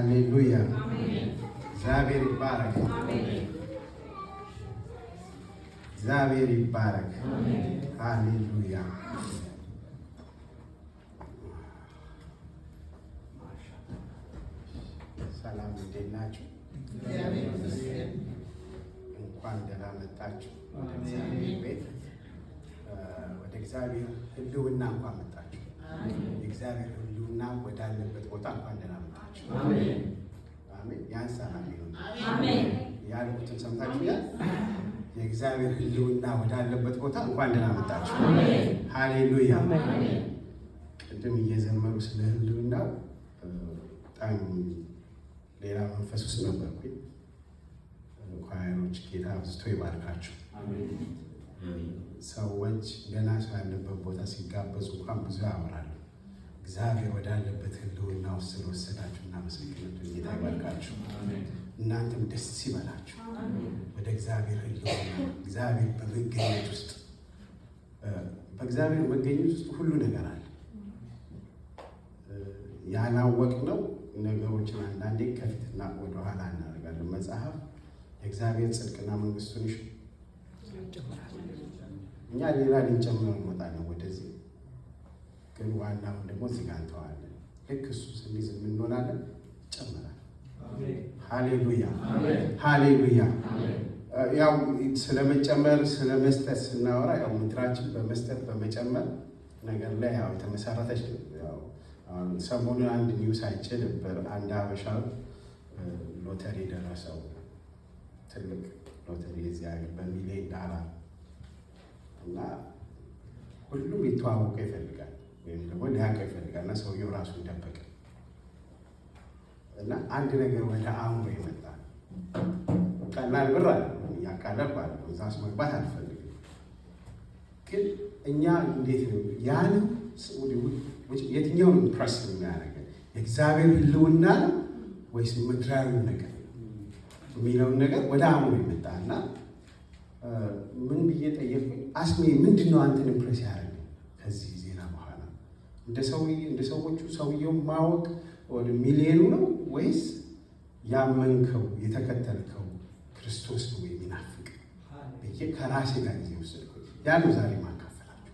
ሃሌሉያ! እግዚአብሔር ይባረክ። እግዚአብሔር ይባረክ። ሃሌሉያ! ሰላም፣ እንዴት ናችሁ? እንኳን ደህና መጣችሁ ወደ እግዚአብሔር ቤት፣ ወደ እግዚአብሔር ሕልውና እንኳን መጣችሁ። የእግዚአብሔር ሕልውና ወዳለበት ቦታ እንኳን ደህና መጣችሁ። አሜን። ያን ሰላም ይሁን ያልኩትን ሰምታችሁኛል። የእግዚአብሔር ሕልውና ወዳለበት ቦታ እንኳን ደህና መጣችሁ። ሃሌሉያ። ቅድም እየዘመሩ ስለ ሕልውና በጣም ሌላ መንፈስ ውስጥ ነበርኩኝ። Choir ኦች ጌታ አብዝቶ ይባርካችሁ። ሰዎች ገና ሰው ያለበት ቦታ ሲጋበዙ እንኳን ብዙ ያወራሉ። እግዚአብሔር ወዳለበት ሕልውና ውስጥ ስለወሰዳችሁ እናመሰግናለን። ጌታ ይባርካችሁ። እናንተም ደስ ይበላችሁ። ወደ እግዚአብሔር ሕልውና፣ እግዚአብሔር በመገኘት ውስጥ፣ በእግዚአብሔር መገኘት ውስጥ ሁሉ ነገር አለ። ያላወቅነው ነገሮችን አንዳንዴ ከፊትና ወደኋላ እናደርጋለን። መጽሐፍ የእግዚአብሔር ጽድቅና መንግስቱን ይሹ፣ እኛ ሌላ ልንጨምር እንወጣለን ወደዚህ፣ ግን ዋናውን ደግሞ እዚህ ጋር እንተዋለን። ልክ እሱ ስንይዝ የምንሆናለን ይጨምራል። ሃሌሉያ፣ ሃሌሉያ። ያው ስለ መጨመር ስለ መስጠት ስናወራ ያው ምድራችን በመስጠት በመጨመር ነገር ላይ ያው የተመሰረተች ነው። ያው ሰሞኑን አንድ news አይቼ ነበር። አንድ ሀበሻ ሎተሪ ደረሰው፣ ትልቅ ሎተሪ የዚህ ሀገር በሚሊዮን ዳላር፣ እና ሁሉም ሊተዋወቀው ይፈልጋል ወይም ደግሞ ሊያውቀው ይፈልጋል፣ እና ሰውየው ራሱን ደበቀ እና አንድ ነገር ወደ አእምሮ ይመጣል። ቀላል ብር አለ እያቃለልኩ አለ፣ እዛ ውስጥ መግባት አልፈልግም። ግን እኛ እንዴት ነው ያን የትኛውን impress የሚያደርገን፣ የእግዚአብሔር ሕልውና ነው ወይስ ምድራዊ ነገር የሚለውን ነገር ወደ አእምሮ ይመጣ እና ምን ብዬ ጠየቅኩኝ? አስሜ ምንድን ነው አንተን impress ያደረገ ከዚህ ዜና በኋላ? እንደ ሰዎቹ ሰውየው ማወቅ ወደ ሚሊዮኑ ነው ወይስ ያመንከው የተከተልከው ክርስቶስ ነው የሚናፍቅ ብዬ ከራሴ ጋር ጊዜ ወሰድኩኝ። ያ ነው ዛሬ ማካፈላችሁ።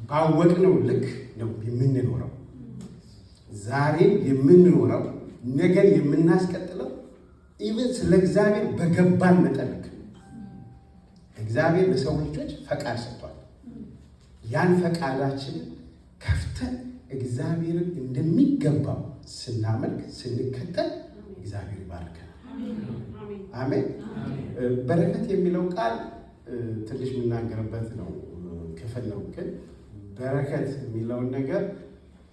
ባወቅነው ልክ ነው የምንኖረው። ዛሬን የምንኖረው፣ ነገን የምናስቀጥለው even ስለ እግዚአብሔር በገባን መጠን ልክ ነው። እግዚአብሔር ለሰው ልጆች ፈቃድ ሰጥቷል። ያን ፈቃዳችንን ከፍተን እግዚአብሔርን እንደሚገባው ስናመልክ ስንከተል እግዚአብሔር ይባርከናል። አሜን። በረከት የሚለው ቃል ትንሽ የምናገርበት ነው ክፍል ነው። ግን በረከት የሚለውን ነገር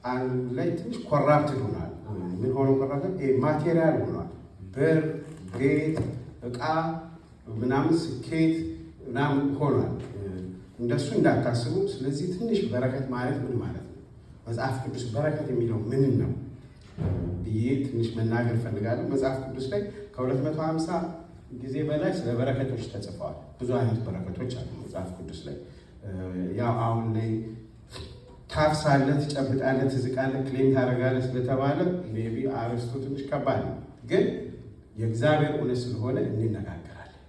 አንድ ላይ ትንሽ corrupted ሆኗል። ምን ሆኖ corrupted? Material ሆኗል። ብር፣ ቤት፣ እቃ ምናምን፣ ስኬት ምናምን ሆኗል። እንደሱ እንዳታስቡ። ስለዚህ ትንሽ በረከት ማለት ምን ማለት ነው? መጽሐፍ ቅዱስ በረከት የሚለው ምንን ነው ብዬ ትንሽ መናገር እፈልጋለሁ። መጽሐፍ ቅዱስ ላይ ከ250 ጊዜ በላይ ስለ በረከቶች ተጽፈዋል። ብዙ አይነት በረከቶች አሉ መጽሐፍ ቅዱስ ላይ። ያው አሁን ላይ ታፍሳለህ፣ ትጨብጣለህ፣ ትዝቃለህ፣ claim ታደርጋለህ ስለተባለ maybe አርስቱ ትንሽ ከባድ ነው። ግን የእግዚአብሔር እውነት ስለሆነ እንነጋገራለን፣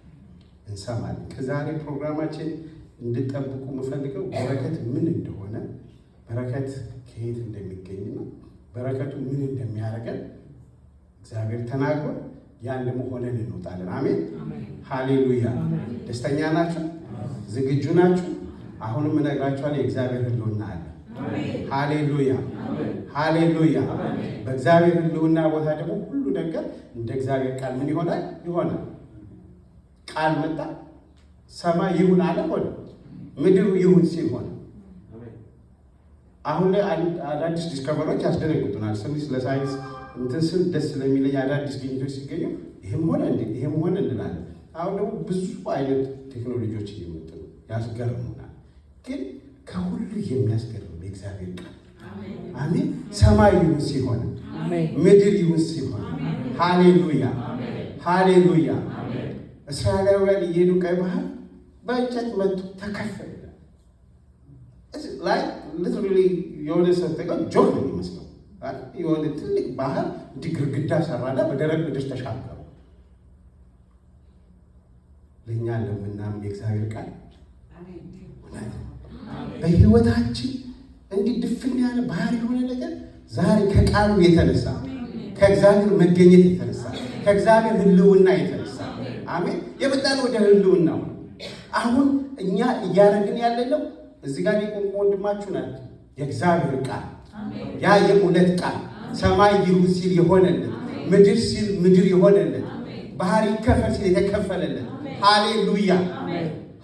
እንሰማለን። ከዛሬ ፕሮግራማችን እንድጠብቁ የምፈልገው በረከት ምን እንደሆነ፣ በረከት ከየት እንደሚገኝና በረከቱ ምን እንደሚያደርገን እግዚአብሔር ተናግሮ ያን ደግሞ ሆነን እንወጣለን። አሜን፣ ሃሌሉያ። ደስተኛ ናችሁ? ዝግጁ ናችሁ? አሁንም እነግራችኋለሁ፣ የእግዚአብሔር ሕልውና አለ። ሃሌሉያ፣ ሃሌሉያ። በእግዚአብሔር ሕልውና ቦታ ደግሞ ሁሉ ነገር እንደ እግዚአብሔር ቃል ምን ይሆናል? ይሆናል። ቃል መጣ፣ ሰማይ ይሁን አለ፣ ሆነ። ምድር ይሁን ሲል ሆነ። አሁን ላይ አዳዲስ discovery ዎች ያስደነግጡናል። ስሚ፣ ስለ ሳይንስ እንትን ስል ደስ ስለሚለኝ አዳዲስ ግኝቶች ሲገኙ ይህም ሆነ እንዴ፣ ይህም ሆነ እንላለን። አሁን ደግሞ ብዙ አይነት ቴክኖሎጂዎች እየመጡ ነው፣ ያስገርሙናል። ግን ከሁሉ የሚያስገርም የእግዚአብሔር ቃል፣ አሜን። ሰማይ ይሁን ሲሆን፣ ምድር ይሁን ሲሆን፣ ሃሌሉያ፣ ሃሌሉያ። እስራኤላውያን እየሄዱ ቀይ ባህር በእንጨት መቱ፣ ተከፈለ። Like literally የሆነ ሰው ጠቀው joke ነው የሚመስለው። የሆነ ትልቅ ባህር እንዲህ ግድግዳ ሰራና በደረቅ ምድር ተሻገሩ። ለእኛ ለምናምን የእግዚአብሔር ቃል እውነት ነው። በህይወታችን እንዲህ ድፍን ያለ ባህር የሆነ ነገር ዛሬ ከቃሉ የተነሳ፣ ከእግዚአብሔር መገኘት የተነሳ፣ ከእግዚአብሔር ህልውና የተነሳ፣ አሜን፣ የመጣነው ወደ ህልውናው። አሁን እኛ እያደረግን ያለነው እዚህ ጋር የቆምኩ ወንድማችሁ ናት። የእግዚአብሔር ቃል፣ ያ የእውነት ቃል፣ ሰማይ ይሁን ሲል የሆነለት፣ ምድር ሲል ምድር የሆነለት፣ ባህር ይከፈል ሲል የተከፈለለት፣ ሃሌሉያ፣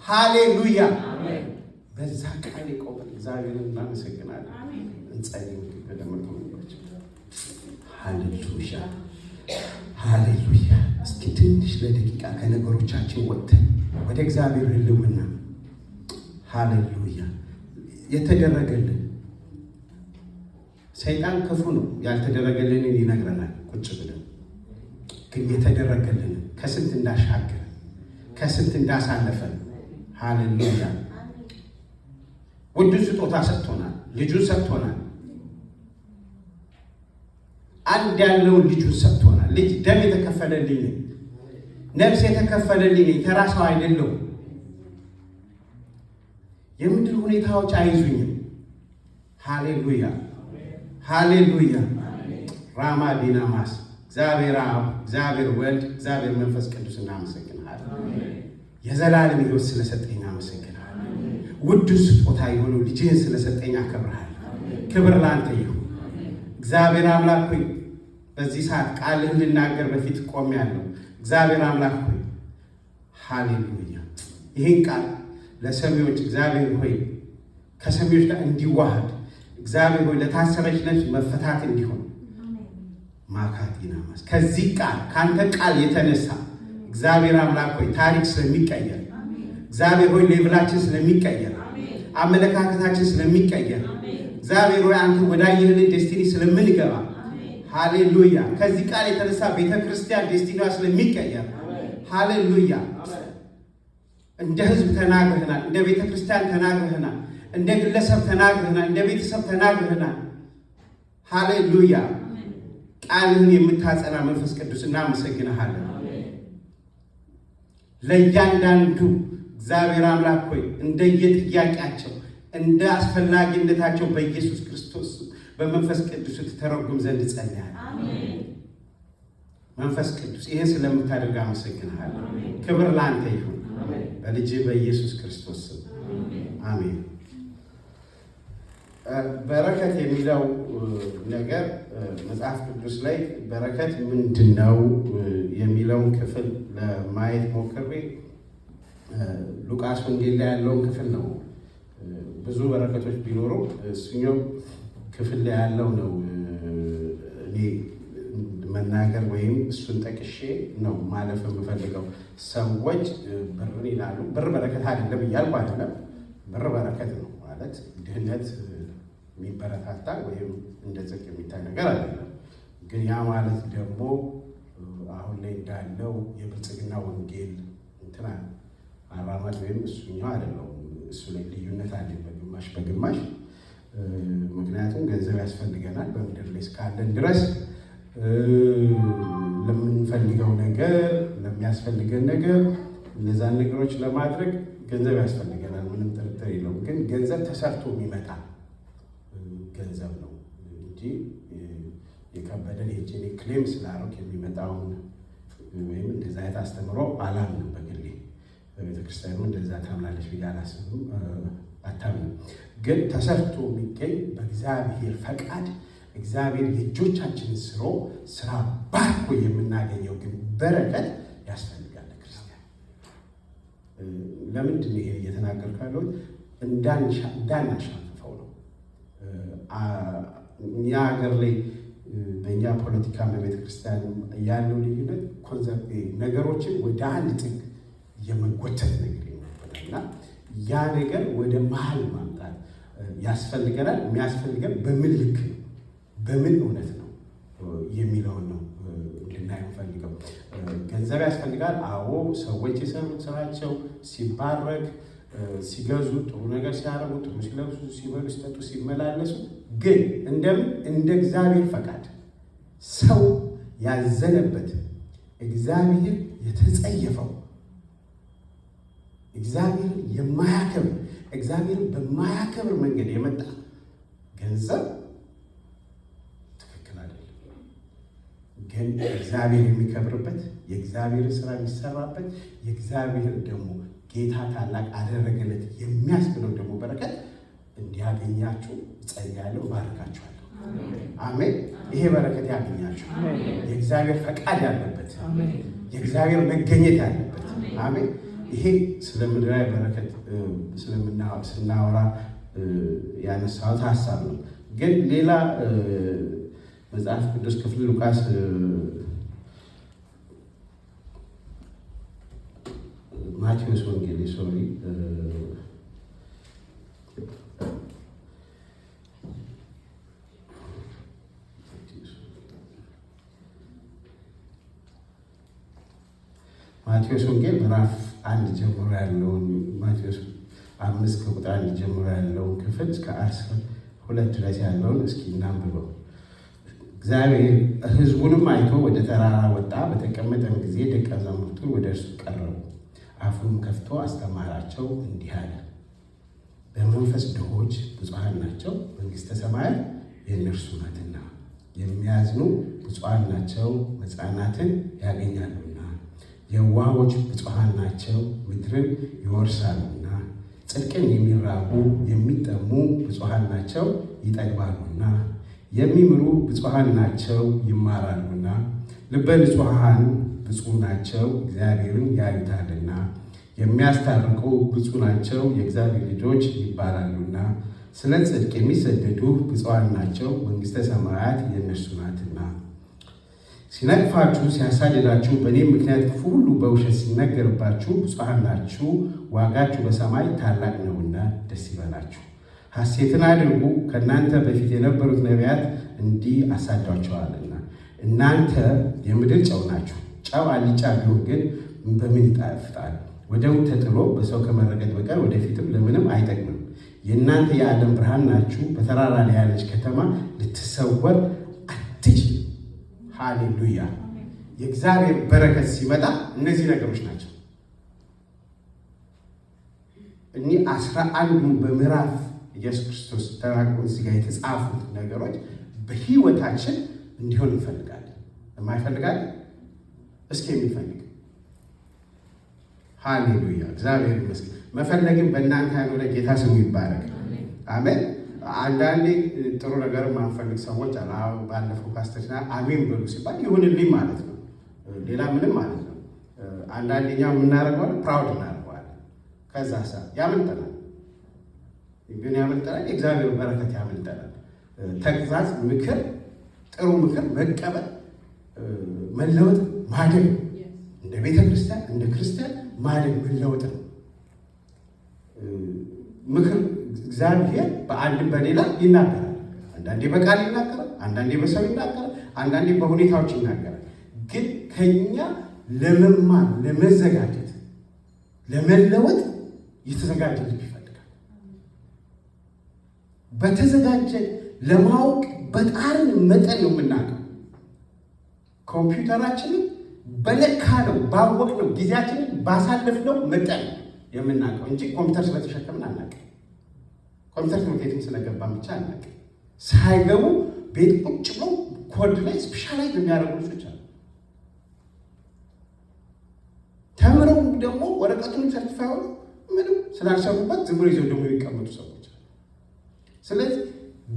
ሃሌሉያ። በዛ ቃል የቆመን እግዚአብሔርን እናመሰግናለን። እንጸልይ። በደመ ሃሌሉያ፣ ሃሌሉያ። እስኪ ትንሽ ለደቂቃ ከነገሮቻችን ወጥተን ወደ እግዚአብሔር ህልውና፣ ሃሌሉያ፣ የተደረገልን። ሰይጣን ክፉ ነው። ያልተደረገልንን ይነግረናል ቁጭ ብለን። ግን የተደረገልንን፣ ከስንት እንዳሻገረን፣ ከስንት እንዳሳለፈን፣ ሃሌሉያ፣ ውዱን ስጦታ ሰጥቶናል። ልጁን ሰጥቶናል። አንድ ያለውን ልጁን ሰጥቶናል። ልጅ ደም የተከፈለልኝ ነኝ፣ ነፍስ የተከፈለልኝ ነኝ። ተራ ሰው አይደለሁም። የምድር ሁኔታዎች አይዙኝም። ሃሌሉያ፣ ሃሌሉያ። ራማ ዲናማስ። እግዚአብሔር አብ፣ እግዚአብሔር ወልድ፣ እግዚአብሔር መንፈስ ቅዱስ፣ እናመሰግንሃለን። የዘላለም ሕይወት ስለሰጠኝ አመሰግንሃለሁ። ውድ ስጦታ የሆነው ልጅህን ስለሰጠኝ አከብርሃለሁ። ክብር ለአንተ ይሁን። እግዚአብሔር አምላክ ሆይ፣ በዚህ ሰዓት ቃልህን ልናገር በፊት ቆሜያለሁ። እግዚአብሔር አምላክ ሆይ፣ ሃሌሉያ፣ ይህን ቃል ለሰሚዎች፣ እግዚአብሔር ሆይ፣ ከሰሚዎች ጋር እንዲዋሃድ፣ እግዚአብሔር ሆይ፣ ለታሰረች ነፍስ መፈታት እንዲሆን፣ ማካቲናማስ፣ ከዚህ ቃል ከአንተ ቃል የተነሳ፣ እግዚአብሔር አምላክ ሆይ፣ ታሪክ ስለሚቀየር፣ እግዚአብሔር ሆይ፣ level ኣችን ስለሚቀየር፣ አመለካከታችን ስለሚቀየር፣ እግዚአብሔር ሆይ፣ አንተ ወዳየህልን destiny ስለምንገባ፣ ሃሌሉያ፣ ከዚህ ቃል የተነሳ ቤተ ክርስቲያን destiny ዋ ስለሚቀየር፣ ሃሌሉያ፣ እንደ ህዝብ ተናግረህናል። እንደ ቤተ ክርስቲያን ተናግረህናል። እንደ ግለሰብ ተናግረህናል። እንደ ቤተሰብ ተናግረህናል። ሃሌሉያ። ቃልህን የምታጸና መንፈስ ቅዱስ፣ እናመሰግንሃለን። ለእያንዳንዱ፣ እግዚአብሔር አምላክ ሆይ፣ እንደየጥያቄያቸው፣ እንደ አስፈላጊነታቸው በኢየሱስ ክርስቶስ በመንፈስ ቅዱስ ትተረጉም ዘንድ ጸልያለሁ። መንፈስ ቅዱስ፣ ይህን ስለምታደርግ አመሰግንሃለሁ። ክብር ለአንተ ይሁን፣ በልጅህ በኢየሱስ ክርስቶስ ስም አሜን። በረከት የሚለው ነገር፣ መጽሐፍ ቅዱስ ላይ በረከት ምንድን ነው የሚለውን ክፍል ለማየት ሞክሬ ሉቃስ ወንጌል ላይ ያለውን ክፍል ነው። ብዙ በረከቶች ቢኖሩ እሱኛው ክፍል ላይ ያለው ነው እኔ መናገር ወይም እሱን ጠቅሼ ነው ማለፍ የምፈልገው። ሰዎች ብርን ይላሉ። ብር በረከት አይደለም እያልኩ አይደለም። ብር በረከት ነው፣ ማለት ድህነት የሚበረታታ ወይም እንደ ጽድቅ የሚታይ ነገር አይደለም። ግን ያ ማለት ደግሞ አሁን ላይ እንዳለው የብልጽግና ወንጌል እንትና አራማጅ ወይም እሱኛው አይደለሁም። እሱ ላይ ልዩነት አለ በግማሽ በግማሽ። ምክንያቱም ገንዘብ ያስፈልገናል፣ በምድር ላይ እስካለን ድረስ ለምንፈልገው ነገር፣ ለሚያስፈልገን ነገር፣ እነዛን ነገሮች ለማድረግ ገንዘብ ያስፈልገናል። ምንም ጥርጥር የለውም። ግን ገንዘብ ተሰርቶ የሚመጣ ገንዘብ ነው እንጂ የከበደን ሄጄ claim ስላደረኩ የሚመጣውን ወይም እንደዛ አይነት አስተምሮ አላምንም በግሌ። በቤተክርስቲያኑ እንደዛ ታምናለች ብዬ አላስብም፣ አታምንም። ግን ተሰርቶ የሚገኝ፣ በእግዚአብሔር ፈቃድ እግዚአብሔር የእጆቻችንን ስሮ ስራ ባርኮ የምናገኘው ግን በረከት ያስፈልጋል ክርስቲያን። ለምንድን ነው ይሄን እየተናገርኩ ያለሁት? እንዳናሻፍፈው ነው። እኛ ሀገር ላይ በእኛ ፖለቲካ በቤተ ክርስቲያን ያለው ልዩነት ነገሮችን ወደ አንድ ጥግ የመጎተት ነገር ይኖርበታል እና ያ ነገር ወደ መሀል ማምጣት ያስፈልገናል። የሚያስፈልገን በምን ልክ ነው፣ በምን እውነት ነው የሚለውን ነው እንድናየው ፈልገው። ገንዘብ ያስፈልጋል። አዎ፣ ሰዎች የሰሩት ስራቸው ሲባረክ፣ ሲገዙ፣ ጥሩ ነገር ሲያደርጉ፣ ጥሩ ሲለብሱ፣ ሲበሉ፣ ሲጠጡ፣ ሲመላለሱ ግን እንደምን እንደ እግዚአብሔር ፈቃድ ሰው ያዘነበት፣ እግዚአብሔር የተጸየፈው፣ እግዚአብሔርን የማያከብር፣ እግዚአብሔርን በማያከብር መንገድ የመጣ ገንዘብ ትክክል አይደለም። ግን እግዚአብሔር የሚከብርበት፣ የእግዚአብሔር ስራ የሚሰራበት፣ የእግዚአብሔር ደግሞ ጌታ ታላቅ አደረገለት የሚያስብለው ደግሞ በረከት እንዲያገኛችሁ እጸልያለሁ፣ እባርካችኋለሁ። አሜን። ይሄ በረከት ያገኛችሁ፣ የእግዚአብሔር ፈቃድ ያለበት፣ የእግዚአብሔር መገኘት ያለበት። አሜን። ይሄ ስለ ምድራዊ በረከት ስናወራ ያነሳሁት ሀሳብ ነው። ግን ሌላ መጽሐፍ ቅዱስ ክፍል ሉቃስ ማቴዎስ ወንጌል፣ sorry፣ ማቴዎስ ወንጌል ምዕራፍ 1 ጀምሮ ያለውን፣ ማቴዎስ 5 ከቁጥር 1 ጀምሮ ያለውን ክፍል እስከ 12 ድረስ ያለውን እስኪ እናንብበው። እግዚአብሔር ሕዝቡንም አይቶ ወደ ተራራ ወጣ። በተቀመጠም ጊዜ ደቀ መዛሙርቱ ወደ እርሱ ቀረቡ። አፉንም ከፍቶ አስተማራቸው፣ እንዲህ አለ። በመንፈስ ድሆች ብፁዓን ናቸው፣ መንግሥተ ሰማያት የእነርሱ ናትና። የሚያዝኑ ብፁዓን ናቸው፣ መጽናናትን ያገኛሉና። የዋሆች ብፁዓን ናቸው፣ ምድርን ይወርሳሉና። ጽድቅን የሚራቡ የሚጠሙ ብፁዓን ናቸው፣ ይጠግባሉና። የሚምሩ ብፁዓን ናቸው፣ ይማራሉና። ልበ ንጹሐን ብፁዕ ናቸው፣ እግዚአብሔርን ያዩታልና። የሚያስታርቁ ብፁዕ ናቸው፣ የእግዚአብሔር ልጆች ይባላሉና። ስለ ጽድቅ የሚሰደዱ ብፁዓን ናቸው፣ መንግሥተ ሰማያት የእነርሱ ናትና። ሲነቅፋችሁ፣ ሲያሳድዳችሁ፣ በእኔም ምክንያት ክፉ ሁሉ በውሸት ሲነገርባችሁ ብፁዓን ናችሁ፣ ዋጋችሁ በሰማይ ታላቅ ነውና ደስ ይበላችሁ። ሐሴትን አድርጉ፣ ከእናንተ በፊት የነበሩት ነቢያት እንዲህ አሳዷቸዋልና። እናንተ የምድር ጨው ናችሁ። ጨው አልጫ ቢሆን ግን በምን ይጣፍጣል? ወደው ተጥሎ በሰው ከመረገጥ በቀር ወደፊትም ለምንም አይጠቅምም። የእናንተ የዓለም ብርሃን ናችሁ። በተራራ ላይ ያለች ከተማ ልትሰወር አትችልም። ሃሌሉያ! የእግዚአብሔር በረከት ሲመጣ እነዚህ ነገሮች ናቸው። እኒህ 11ዱ በምዕራፍ ኢየሱስ ክርስቶስ ተናግሮ እዚህ ጋር የተጻፉት ነገሮች በህይወታችን እንዲሆን እንፈልጋለን። የማይፈልጋለን እስኪ የሚፈልግ? ሃሌሉያ! እግዚአብሔር ይመስገን። መፈለግም በእናንተ ያኖረ ጌታ ስሙ ይባረክ። አሜን። አንዳንዴ ጥሩ ነገር ማንፈልግ ሰዎች አሉ። ባለፈው ፓስተር አሜን በሉ ሲባል ይሁንልኝ ማለት ነው። ሌላ ምንም ማለት ነው። አንዳንዴ እኛ የምናደርገዋለን፣ proud እናደርገዋለን። ከዛ ያመልጠናል፣ ግን ያመልጠናል። የእግዚአብሔር በረከት ያመልጠናል። ተግሣጽ፣ ምክር፣ ጥሩ ምክር መቀበል፣ መለወጥ፣ ማደግ፣ እንደ ቤተ ክርስቲያን እንደ ክርስቲያን ማደግ መለወጥ ነው። ምክር እግዚአብሔር በአንድም በሌላ ይናገራል። አንዳንዴ በቃል ይናገራል፣ አንዳንዴ በሰው ይናገራል፣ አንዳንዴ በሁኔታዎች ይናገራል። ግን ከኛ ለመማር፣ ለመዘጋጀት፣ ለመለወጥ የተዘጋጀ ልብ ይፈልጋል። በተዘጋጀ ለማወቅ በጣርን መጠን ነው የምናውቀው። ኮምፒውተራችንን በለካ ነው ባወቅነው ጊዜያችንን ባሳለፍነው መጠን የምናውቀው እንጂ ኮምፒውተር ስለተሸከምን አናውቅም። ኮምፒውተር ትምህርት ቤትም ስለገባን ብቻ አናውቅም። ሳይገቡ ቤት ቁጭ ብለው ኮድ ላይ specialize የሚያደርጉ ልጆች አሉ። ተምረው ደግሞ ወረቀቱን certify ሆኖ ምንም ስላልሰሩበት ዝም ብሎ ይዘው ደግሞ የሚቀመጡ ሰዎች አሉ። ስለዚህ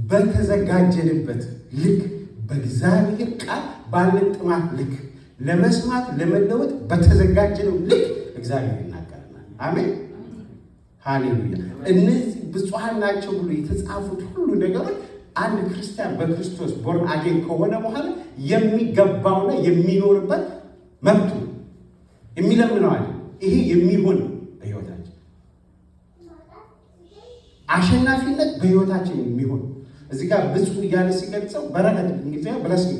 በተዘጋጀንበት ልክ፣ በእግዚአብሔር ቃል ባለን ጥማት ልክ፣ ለመስማት ለመለወጥ በተዘጋጀነው ልክ እግዚአብሔር ይናገረናል። አሜን፣ ሃሌሉያ። እነዚህ ብፁዓን ናቸው ብሎ የተጻፉት ሁሉ ነገሮች አንድ ክርስቲያን በክርስቶስ born again ከሆነ በኋላ የሚገባውና የሚኖርበት መብቱ የሚለምነው አለ። ይሄ የሚሆን በህይወታችን አሸናፊነት በህይወታችን የሚሆን እዚህ ጋር ብፁዕ እያለ ሲገልጸው በረከት፣ እንግሊዝኛ blessing፣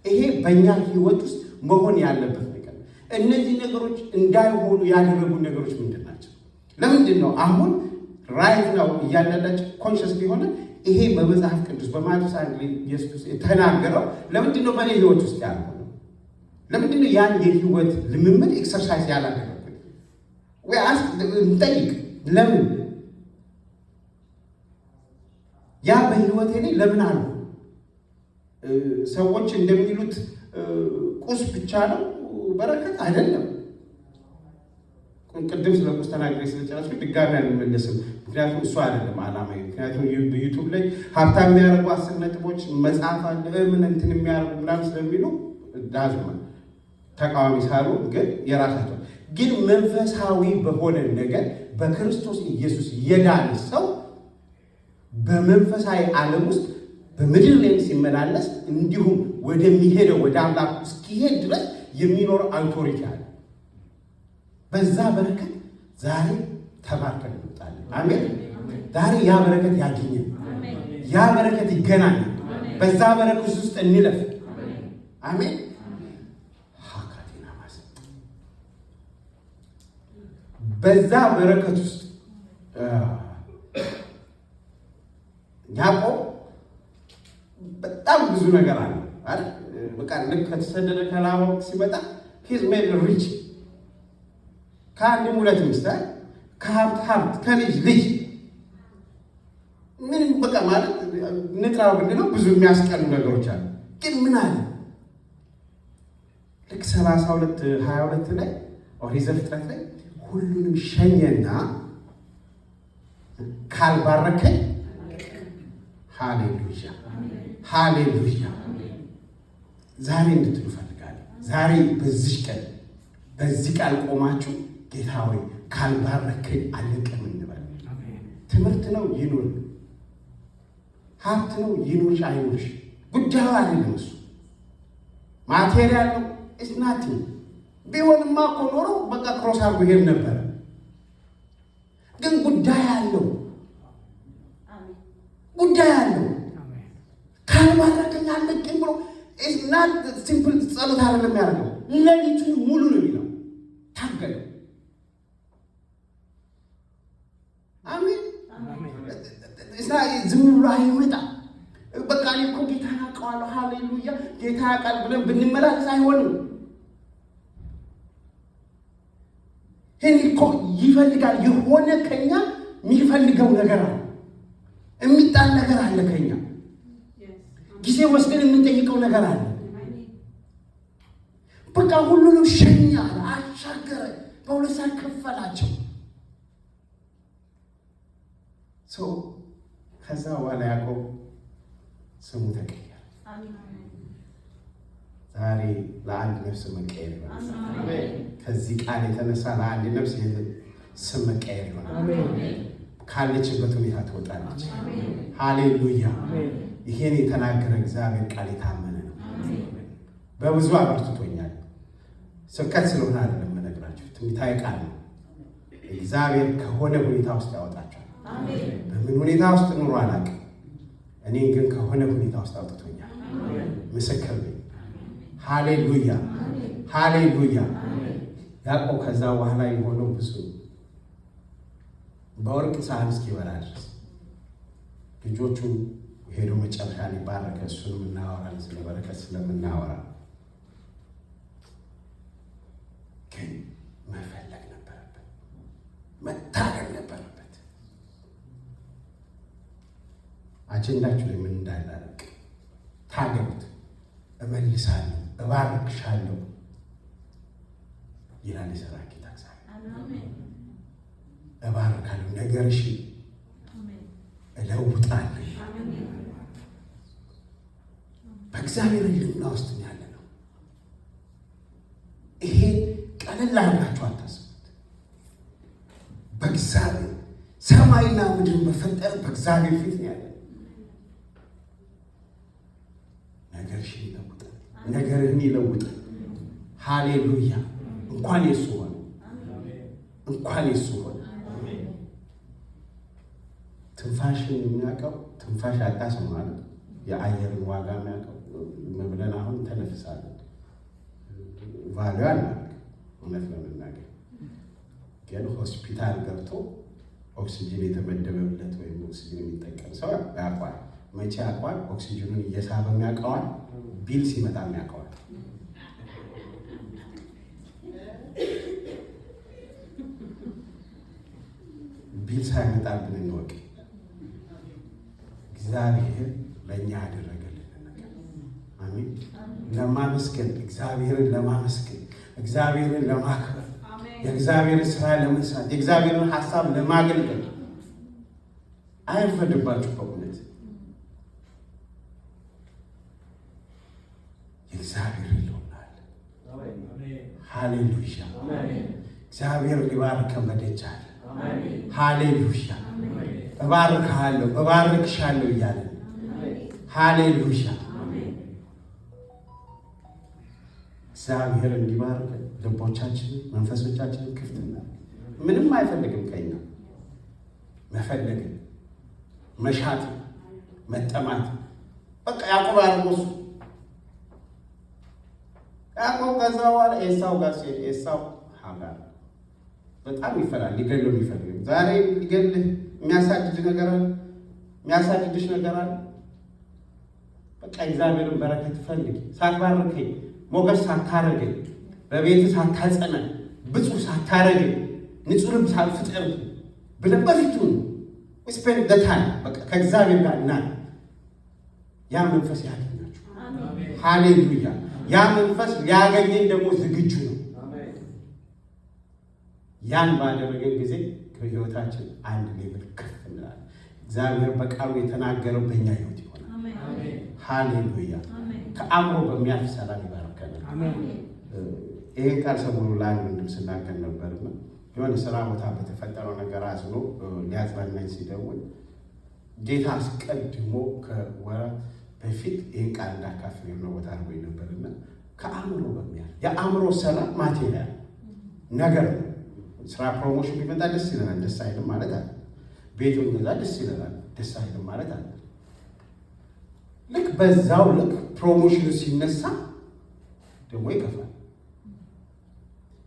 ይሄ በእኛ ህይወት ውስጥ መሆን ያለበት ነገር። እነዚህ ነገሮች እንዳይሆኑ ያደረጉ ነገሮች ምንድን ናቸው? ለምንድን ነው አሁን right now እያንዳንዳችን conscious ሊሆነ ይሄ በመጽሐፍ ቅዱስ በማቴዎስ 1 ላይ ኢየሱስ የተናገረው ለምንድን ነው በእኔ ህይወት ውስጥ ያልሆነው? ለምንድን ነው ያን የህይወት ልምምድ exercise ያላደረግኩት? ወይ እንጠይቅ። ለምን ያ በህይወቴ ላይ ለምን አሉ? ሰዎች እንደሚሉት ቁስ ብቻ ነው በረከት አይደለም። ቅድም ስለ ቁስ ተናግሬ ስለጨረስኩ ድጋሚ አልመለስም። ምክንያቱም እሱ አይደለም ዓላማዬ። ምክንያቱም YouTube ላይ ሀብታም የሚያደርጉ 10 ነጥቦች መጽሐፍ አለ ምን እንትን የሚያደርጉ ምናምን ስለሚሉ ዳዝማ ተቃዋሚ ሳሉ ግን የራሳቸው ግን መንፈሳዊ በሆነ ነገር በክርስቶስ ኢየሱስ የዳነ ሰው በመንፈሳዊ ዓለም ውስጥ በምድር ላይ ሲመላለስ እንዲሁም ወደሚሄደው ወደ አምላኩ እስኪሄድ ድረስ የሚኖረው authority አለ። በዛ በረከት ዛሬ ተባርከን እንወጣለን። አሜን። ዛሬ ያ በረከት ያግኘን፣ ያ በረከት ይገናኛል። በዛ በረከት ውስጥ እንለፍ። አሜን። ሀካቴና ማስ በዛ በረከት ውስጥ ያዕቆብ በጣም ብዙ ነገር አለ አይደል? በቃ ልክ ከተሰደደ ከላባው ሲመጣ he's made rich፣ ከአንድም ሁለት ሚስት፣ ከሀብት ሀብት፣ ከልጅ ልጅ፣ ምንም በቃ ማለት ንጥራው ብንለው ብዙ የሚያስቀኑ ነገሮች አሉ። ግን ምን አለ? ልክ 32:22 ላይ ኦሪት ዘፍጥረት ላይ ሁሉንም ሸኘና ካልባረከኝ፣ ሃሌሉያ ሃሌሉያ። ዛሬ እንድትሉ እፈልጋለሁ። ዛሬ በዚህ ቀን በዚህ ቃል ቆማችሁ ጌታ ሆይ ካልባረከኝ አልለቅም እንበል። ትምህርት ነው ይኑር፣ ሀብት ነው ይኑርሽ አይኑርሽ፣ ጉዳዩ አይደለም እሱ። Material ነው it's nothing። ቢሆንማ እኮ ኖሮ በቃ cross አድርጎ ይሄድ ነበረ። ግን ጉዳይ አለው፣ ጉዳይ አለው። ካልባረከኝ አልለቅም ብሎ not simple ጸሎት አይደለም ያደርገው፣ ሌሊቱን ሙሉ ነው የሚለው፣ ታገለ። አሜን። ዝም ብሎ አይመጣ። በቃ እኔ እኮ ጌታን አውቀዋለሁ፣ ሃሌሉያ ጌታ ያውቃል ብለን ብንመላለስ አይሆንም። ይህን እኮ ይፈልጋል። የሆነ ከኛ የሚፈልገው ነገር አለ፣ የሚጣል ነገር አለ ከኛ ጊዜ ወስደን የምንጠይቀው ነገር አለ። በቃ ሁሉንም ሸኛ፣ አሻገረ፣ በሁለት ሰዓት ከፈላቸው። ሰው ከዛ በኋላ ያዕቆብ ስሙ ተቀየረ። ዛሬ ለአንድ ነፍስ መቀየር ይሆናል። ከዚህ ቃል የተነሳ ለአንድ ነፍስ ስም መቀየር ይሆናል። ካለችበት ሁኔታ ትወጣለች። ሃሌሉያ። ይሄን የተናገረ እግዚአብሔር ቃል የታመነ ነው። በብዙ አበርትቶኛል። ስብከት ስለሆነ አይደለም የምነግራችሁ፣ ትንቢታዊ ቃል ነው። እግዚአብሔር ከሆነ ሁኔታ ውስጥ ያወጣቸዋል። በምን ሁኔታ ውስጥ ኑሮ አላውቅም። እኔን ግን ከሆነ ሁኔታ ውስጥ አውጥቶኛል። ምስክር ነኝ። ሃሌሉያ ሃሌሉያ። ያዕቆብ ከዛ በኋላ የሆነው ብዙ በወርቅ ሳህን እስኪበላ ድረስ ልጆቹ ሄዶ መጨረሻ ላይ ባረከ። እሱንም እናወራለን፣ ስለ በረከት ስለምናወራ። ግን መፈለግ ነበረበት፣ መታገል ነበረበት። አጀንዳችሁ ላይ ምን እንዳላረቅ ታገሉት። እመልሳለሁ፣ እባርክሻለሁ ይላል የሰራዊት ጌታ እግዚአብሔር። እባርካለሁ፣ ነገርሽን እለውጣለሁ። በእግዚአብሔር ሕልውና ውስጥ ያለ ነው። ይሄን ቀለል አድርጋችሁ አታስቡት። በእግዚአብሔር ሰማይና ምድርን በፈጠረ በእግዚአብሔር ፊት ነው ያለ። ነገርሽን ይለውጣል፣ ነገርህን ይለውጣል። ሃሌሉያ! እንኳን የሱ ሆነ፣ እንኳን የሱ ሆነ። ትንፋሽን የሚያውቀው ትንፋሽ ያጣ ሰው ማለት የአየርን ዋጋ የሚያውቀው ብለን አሁን ተነፍሳለን። Value አናውቅም። እውነት ለመናገር ግን ሆስፒታል ገብቶ ኦክሲጅን የተመደበለት ወይም ኦክሲጅን የሚጠቀም ሰው ያውቀዋል። መቼ ያውቀዋል? ኦክሲጅኑን እየሳበም ያውቀዋል። Bill ሲመጣም ያውቀዋል። Bill ሳይመጣብን እንወቅ። እግዚአብሔር ለእኛ ያደረገልን ነገር አሜን። ለማመስገን፣ እግዚአብሔርን ለማመስገን፣ እግዚአብሔርን ለማክበር፣ የእግዚአብሔርን ስራ ለመስራት፣ የእግዚአብሔርን ሀሳብ ለማገልገል አይፈርድባችሁ። በእውነት የእግዚአብሔር ሕልውና አለ። ሃሌሉያ! እግዚአብሔር ሊባርከን በደጅ አለ። ሃሌሉያ! እባርክሃለሁ፣ እባርክሻለሁ እያለ። ሃሌሉያ! እግዚአብሔር እንዲባርክ ልቦቻችንን መንፈሶቻችንን ክፍት እናድርግ። ምንም አይፈልግም ከኛ፣ መፈለግን፣ መሻትን፣ መጠማት። በቃ ያዕቆብ አድርጎ እሱ ያዕቆብ ከዛ በኋላ ኤሳው ጋር ሲሄድ ኤሳው ሀጋር በጣም ይፈራል። ሊገለው የሚፈልግ፣ ዛሬ ሊገልህ የሚያሳድድ ነገር አለ፣ የሚያሳድድሽ ነገር አለ። በቃ እግዚአብሔርን በረከት ፈልግ። ሳትባርከኝ፣ ሞገስ ሳታረገኝ፣ በቤት ሳታጸናኝ፣ ብፁዕ ሳታረገኝ፣ ንጹህ ልብ ሳትፍጠር ብለህ በፊቱ spend the time በቃ ከእግዚአብሔር ጋር እና ያ መንፈስ ያገኛችሁ። ሃሌሉያ! ያ መንፈስ ሊያገኘን ደግሞ ዝግጁ ነው። ያን ባደረገን ጊዜ ከህይወታችን አንድ level ከፍ እንላለን። እግዚአብሔር በቃሉ የተናገረው በእኛ ህይወት ይሆናል። ሃሌሉያ! ከአእምሮ በሚያልፍ ሰላም ይባርከናል። ይህን ቃል ሰሞኑን ለአንድ ወንድም ስናገር ነበርና የሆነ ስራ ቦታ በተፈጠረው ነገር አዝኖ ሊያጽናናኝ ሲደውል ጌታ አስቀድሞ ከወራት በፊት ይህን ቃል እንዳካፍል የሆነ ቦታ አድርጎኝ ነበርና ከአእምሮ በሚያልፍ፣ የአእምሮ ሰላም material ነገር ነው። ስራ promotion ቢመጣ ደስ ይለናል፣ ደስ አይልም ማለት አለ። ቤት ብንገዛ ደስ ይለናል፣ ደስ አይልም ማለት አለ። ልክ በዛው ልክ promotion ኑ ሲነሳ ደግሞ ይከፋል።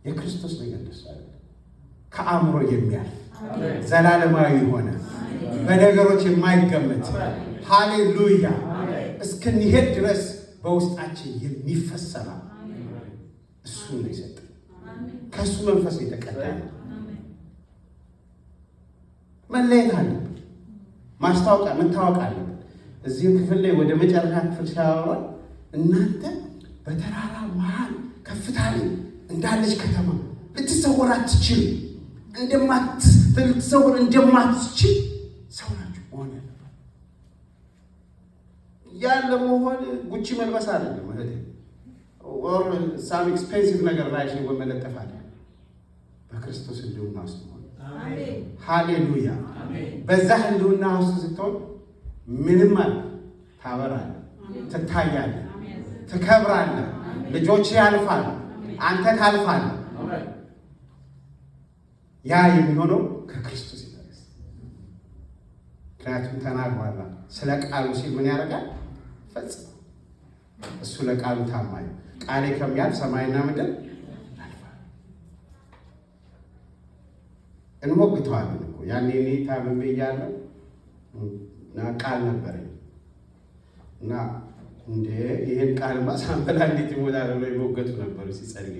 የክርስቶስ ነገር ደስ አይልም። ከአእምሮ የሚያልፍ፣ ዘላለማዊ የሆነ፣ በነገሮች የማይገመት፣ ሃሌሉያ፣ እስክንሄድ ድረስ በውስጣችን የሚፈስ ሰላም እሱን ነው የሰጠን። ከእሱ መንፈስ የተቀዳ ነው። መለየት አለብን። ማስታወቂያ መታወቅ አለብን። እዚህ ክፍል ላይ ወደ መጨረሻ ክፍል ሲያወራ እናንተ በተራራ መሃል ከፍታ ላይ እንዳለች ከተማ ልትሰወር አትችል ልትሰወር እንደማትችል ሰው ናችሁ መሆን ያለባት። ያን ለመሆን ጉቺ መልበስ አይደለም እህቴ፣ or some expensive ነገር ላይ መለጠፍ አለ። በክርስቶስ ህልውና ውስጥ መሆን። ሃሌሉያ! በዛ ህልውና ውስጥ ስትሆን ምንም አለ ታበራለህ፣ ትታያለህ፣ ትከብራለህ። ልጆች ያልፋሉ፣ አንተ ታልፋለህ። ያ የሚሆነው ከክርስቶስ የተነሳ፣ ምክንያቱም ተናግሯላ። ስለ ቃሉ ሲል ምን ያደርጋል? ፈጽሞ እሱ ለቃሉ ታማኝ፣ ቃሌ ከሚያልፍ ሰማይና ምድር ያልፋል። እንሞግተዋለን እኮ። ያኔ እኔ ታምሜ እያለሁ እና ቃል ነበረኝ እና እንዴ ይሄን ቃልማ ሳንበላ እንዴት ይሞታል ብለው የሞገቱ ነበሩ ሲጸልዩ።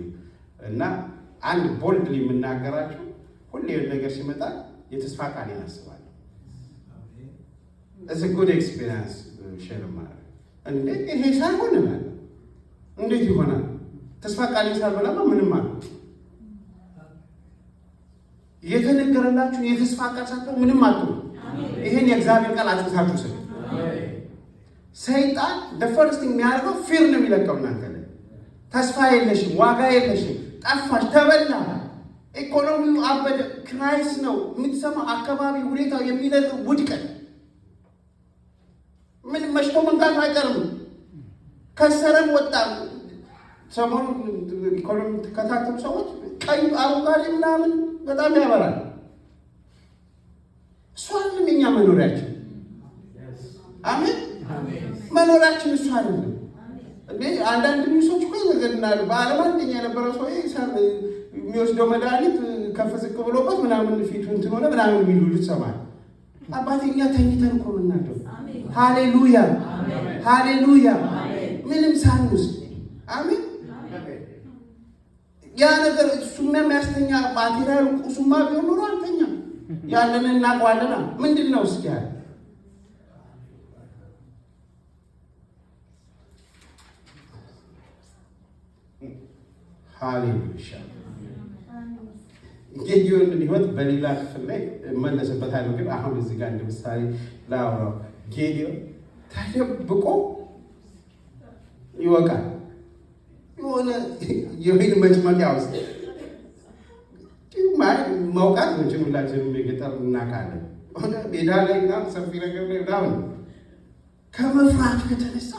እና አንድ boldly የምናገራቸው ሁሌ ነገር ሲመጣ የተስፋ ቃል አስባለሁ። It's good experience share ማድረግ። እንዴ ይሄ ሳይሆን እላለሁ፣ እንዴት ይሆናል? ተስፋ ቃል ሳልበላማ ምንም አለ የተነገረላችሁ የተስፋ ቃል ሳትሆን ምንም አትሆኑ። ይሄን የእግዚአብሔር ቃል አጽንታችሁ ስለ ሰይጣን first የሚያደርገው fear ነው የሚለቀው እናንተ ላይ። ተስፋ የለሽም፣ ዋጋ የለሽም፣ ጠፋሽ፣ ተበላ፣ ኢኮኖሚው አበደ፣ crisis ነው የምትሰማው፣ አካባቢ ሁኔታው የሚነግር ውድቀት፣ ምን መሽቶ መንጋቱ አይቀርም። ከሰረም ወጣ። ሰሞኑን ኢኮኖሚ የምትከታተሉ ሰዎች ቀይ አረንጓዴ ምናምን በጣም ያበራል። እሱ አይደለም የኛ መኖሪያችን። አሜን። መኖሪያችን እሱ አይደለም። እንዴ አንዳንድ news ኦች እኮ ይዘገናሉ። በዓለም አንደኛ የነበረው ሰው የሚወስደው መድኃኒት ከፍ ዝቅ ብሎበት ምናምን ፊቱ እንትን ሆነ ምናምን የሚሉ ትሰማለህ። አባቴ እኛ ተኝተን እኮ የምናድረው። ሃሌሉያ ሃሌሉያ። ምንም ሳንወስድ አሜን። ያ ነገር እሱማ የሚያስተኛ material ቁሱማ ቢሆን ኖሮ አንተኛም። ያለንን እናውቀዋለና ምንድን ነው እስኪ ያለ ሃሌሉያ። ጌዲዮንን ሕይወት በሌላ ክፍል ላይ እመለስበታለሁ፣ ግን አሁን እዚህ ጋር እንደ ምሳሌ ላውራው። ጌዲዮን ተደብቆ ይወቃል። የሆነ የወይን መጭመቂያ ውስጥ መውቃት መቼም ሁላችንም የገጠር እናውቃለን። ሆነ ሜዳ ላይ ምናምን ሰፊ ነገር ላይ ምናምን ከመፍራቱ የተነሳ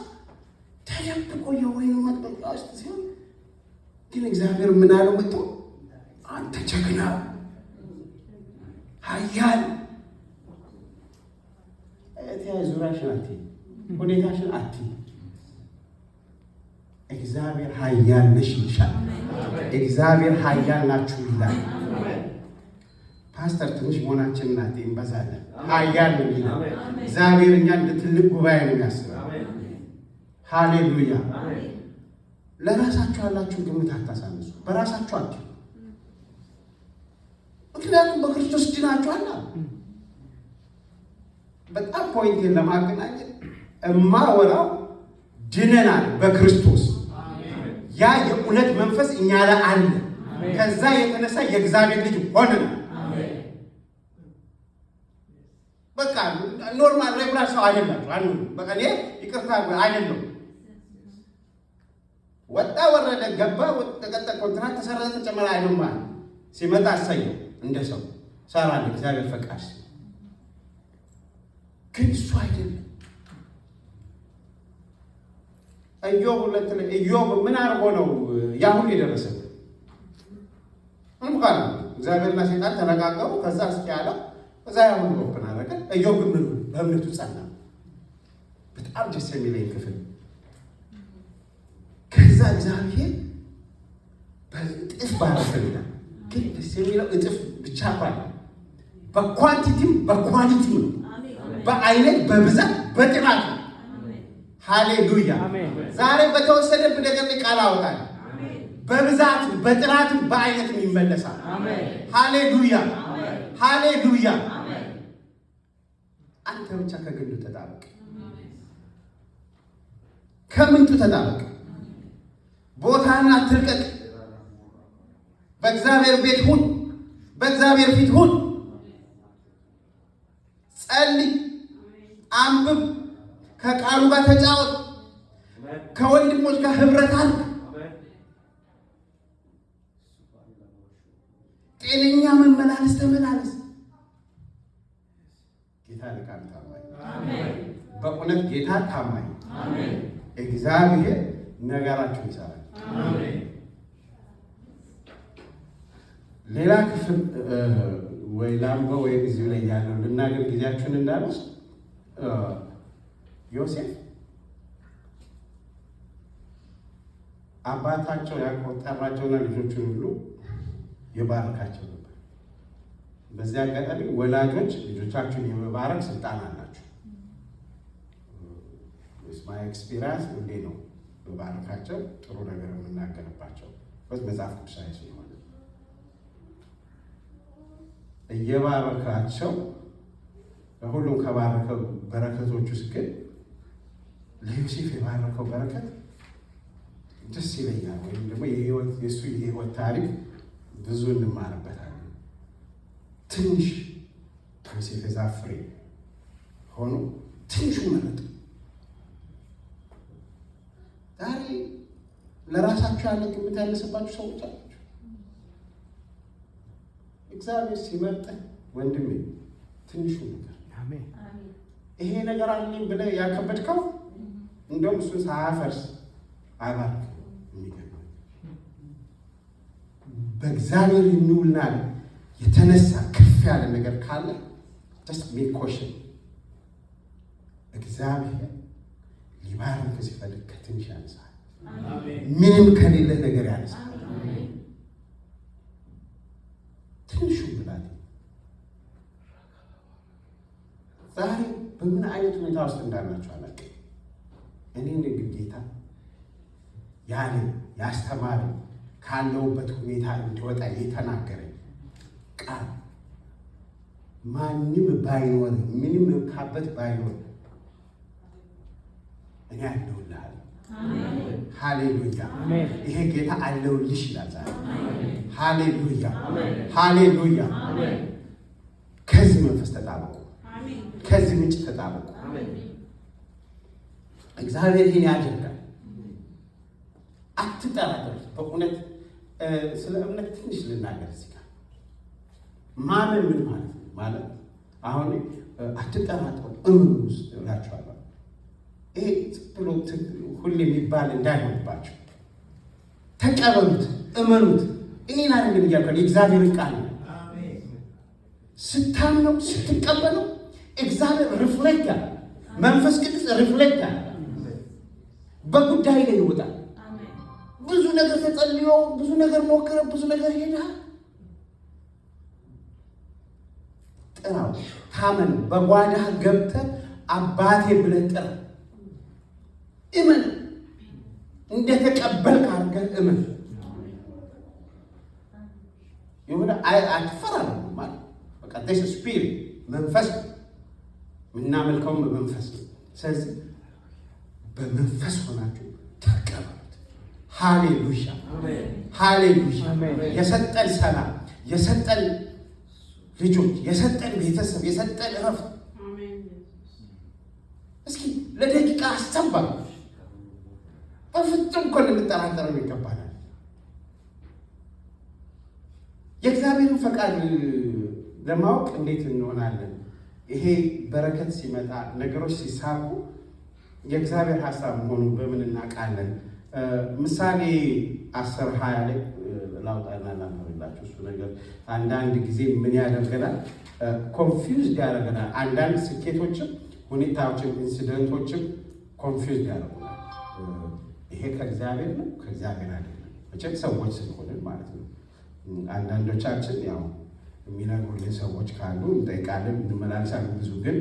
ተደብቆ የወይን መጥመቂያ ውስጥ ሲሆን ግን እግዚአብሔር ምን አለው መጥቶ አንተ ጀግና ኃያል ዙሪያሽን አትይ፣ ሁኔታሽን አትይ። እግዚአብሔር ኃያል ነሽ ይልሻል። እግዚአብሔር ኃያል ናችሁ ይላል። ፓስተር ትንሽ መሆናችንን አትይ፣ እንበዛለን። ኃያል ነው ይላል እግዚአብሔር። እኛ እንደ ትልቅ ጉባኤ ነው የሚያስበው። ሃሌሉያ። ለራሳችሁ ያላችሁ ግምት አታሳንሱ። በራሳችሁ አትዩ። ምክንያቱም በክርስቶስ ድናችኋል። በጣም point ኤን ለማገናኘት እማወራው ድነናል በክርስቶስ። ያ የእውነት መንፈስ እኛ ላይ አለ። ከዛ የተነሳ የእግዚአብሔር ልጅ ሆነናል። በቃ normal regular ሰው አይደላችሁ። በቃ እኔ ይቅርታ አይደለም። ወጣ ወረደ፣ ገባ ተቀጠ፣ ኮንትራት ተሰረዘ፣ ተጨመረ አይደለም ማለት ሲመጣ አሳየው እንደ ሰው ሰራለ እግዚአብሔር ፈቃድ ግን እሱ አይደለም። ኢዮብ ሁለት ላይ ኢዮብ ምን አድርጎ ነው ያ ሁሉ የደረሰበት? ምንም ቃል እግዚአብሔርና ሰይጣን ተነጋገሩ። ከዛ እስኪ ያለው ከዛ ያ ሁሉ open አደረገ። ኢዮብ ግን ምን በእምነቱ ጸና። በጣም ደስ የሚለኝ ክፍል ከዛ እግዚአብሔር በእጥፍ ባረከው ይላል። ግን ደስ የሚለው እጥፍ ብቻ እንኳን በኳንቲቲም በኳሊቲም ነው፣ በአይነት በብዛት በጥራት ነው። ሃሌሉያ። ዛሬ በተወሰደብህ ነገር ላይ ቃል አወጣለሁ። በብዛትም በጥራትም በአይነትም ይመለሳል። ሃሌሉያ ሃሌሉያ። አንተ ብቻ ከግንዱ ተጣበቅ፣ ከምንጩ ተጣበቅ። ቦታህን አትልቀቅ። በእግዚአብሔር ቤት ሁን፣ በእግዚአብሔር ፊት ሁን። ጸልይ፣ አንብብ፣ ከቃሉ ጋር ተጫወት፣ ከወንድሞች ጋር ህብረት አድርግ። ጤነኛ መመላለስ ተመላለስ። ጌታ ለቃሉ ታማኝ፣ በእውነት ጌታ ታማኝ። እግዚአብሔር ነገራችሁን ይሰራል። ሌላ ክፍል ወይ ላንበው ወይ እዚሁ ላይ ያለው ልናገር፣ ጊዜያችሁን እንዳልወስድ። ዮሴፍ አባታቸው ያዕቆብ ጠራቸውና ልጆቹን ሁሉ የባረካቸው ነበር። በዚህ አጋጣሚ ወላጆች ልጆቻችሁን የመባረክ ስልጣን አላችሁ። My experience እንዴ ነው በባረካቸው ጥሩ ነገር የምናገርባቸው መጽሐፍ ቅዱሳዊ ስለሆነ እየባረካቸው ሁሉም ከባረከው በረከቶች ውስጥ ግን ለዮሴፍ የባረከው በረከት ደስ ይለኛል። ወይም ደግሞ የእሱ የህይወት ታሪክ ብዙ እንማርበታለን። ትንሽ ዮሴፍ የዛፍ ፍሬ ሆኖ ትንሹ መረጠ። ዛሬ ለራሳችሁ ያለ ግምት ያነሰባችሁ ሰዎች አላችሁ። እግዚአብሔር ሲመርጥህ ወንድሜ ትንሹ ነገር ይሄ ነገር አለኝ ብለህ ያከበድከው እንደውም እሱን ሳያፈርስ አይባርክ። የሚገርመው በእግዚአብሔር እንውልና የተነሳ ከፍ ያለ ነገር ካለ just make caution እግዚአብሔር ሊባርክ ሲፈልግ ከትንሽ ያነሳል። ምንም ከሌለ ነገር ያነሳል። ሁኔታ ውስጥ እንዳላችሁ አላውቅም። እኔን ግን ጌታ ያለኝ፣ ያስተማረኝ፣ ካለሁበት ሁኔታ እንዲወጣ የተናገረኝ ቃል፣ ማንም ባይኖር፣ ምንም ካበት ባይኖር እኔ አለሁልህ። ሃሌሉያ! ይሄ ጌታ አለሁልሽ ይላል ዛሬ። ሃሌሉያ! ሃሌሉያ! ከዚህ መንፈስ ተጣበቁ፣ ከዚህ ምንጭ ተጣበቁ። እግዚአብሔር ይህን ያደርጋል። አትጠራጠሩት። በእውነት ስለ እምነት ትንሽ ልናገር እዚህ ጋር። ማመን ምን ማለት ነው? ማለት አሁን አትጠራጠሩ፣ እመኑ ውስጥ እላችኋለሁ። ይሄ ብሎ ሁሌ የሚባል እንዳይሆንባቸው ተቀበሉት፣ እመኑት። እኔን አይደለም እያልኩ፣ የእግዚአብሔርን ቃል ነው። ስታምነው፣ ስትቀበለው እግዚአብሔር reflect ያደርጋል። መንፈስ ቅዱስ reflect ያደርጋል። በጉዳይ ላይ ይወጣል። ብዙ ነገር ተጸልዮ፣ ብዙ ነገር ሞክረ፣ ብዙ ነገር ሄዳል። ጥራው፣ ታመን፣ በጓዳህ ገብተህ አባቴ ብለህ ጥራ። እመን፣ እንደተቀበልክ አድርገህ እመን። የሆነ አትፈራም ማለት በቃ spirit መንፈስ፣ የምናመልከውም በመንፈስ ነው። ስለዚህ በመንፈስ ሆናችሁ ተቀበሉት። ሃሌሉያ፣ ሃሌሉያ። የሰጠን ሰላም፣ የሰጠን ልጆች፣ የሰጠን ቤተሰብ፣ የሰጠን እረፍት። እስኪ ለደቂቃ አሰባ። በፍጹም እኮ ልንጠራጠረው ይገባናል። የእግዚአብሔርን ፈቃድ ለማወቅ እንዴት እንሆናለን? ይሄ በረከት ሲመጣ፣ ነገሮች ሲሳኩ የእግዚአብሔር ሀሳብ መሆኑን በምን እናውቃለን? ምሳሌ 10:20 ላይ ላውጣና ላንብብላችሁ። እሱ ነገር አንዳንድ ጊዜ ምን ያደርገናል? Confused ያደርገናል። አንዳንድ ስኬቶችም ሁኔታዎችም incident ኦችም confused ያደርጉናል። ይሄ ከእግዚአብሔር ነው፣ ከእግዚአብሔር አይደለም። መቼም ሰዎች ስለሆንን ማለት ነው። አንዳንዶቻችን ያው የሚነግሩልን ሰዎች ካሉ እንጠይቃለን፣ እንመላልሳለን። ብዙ ግን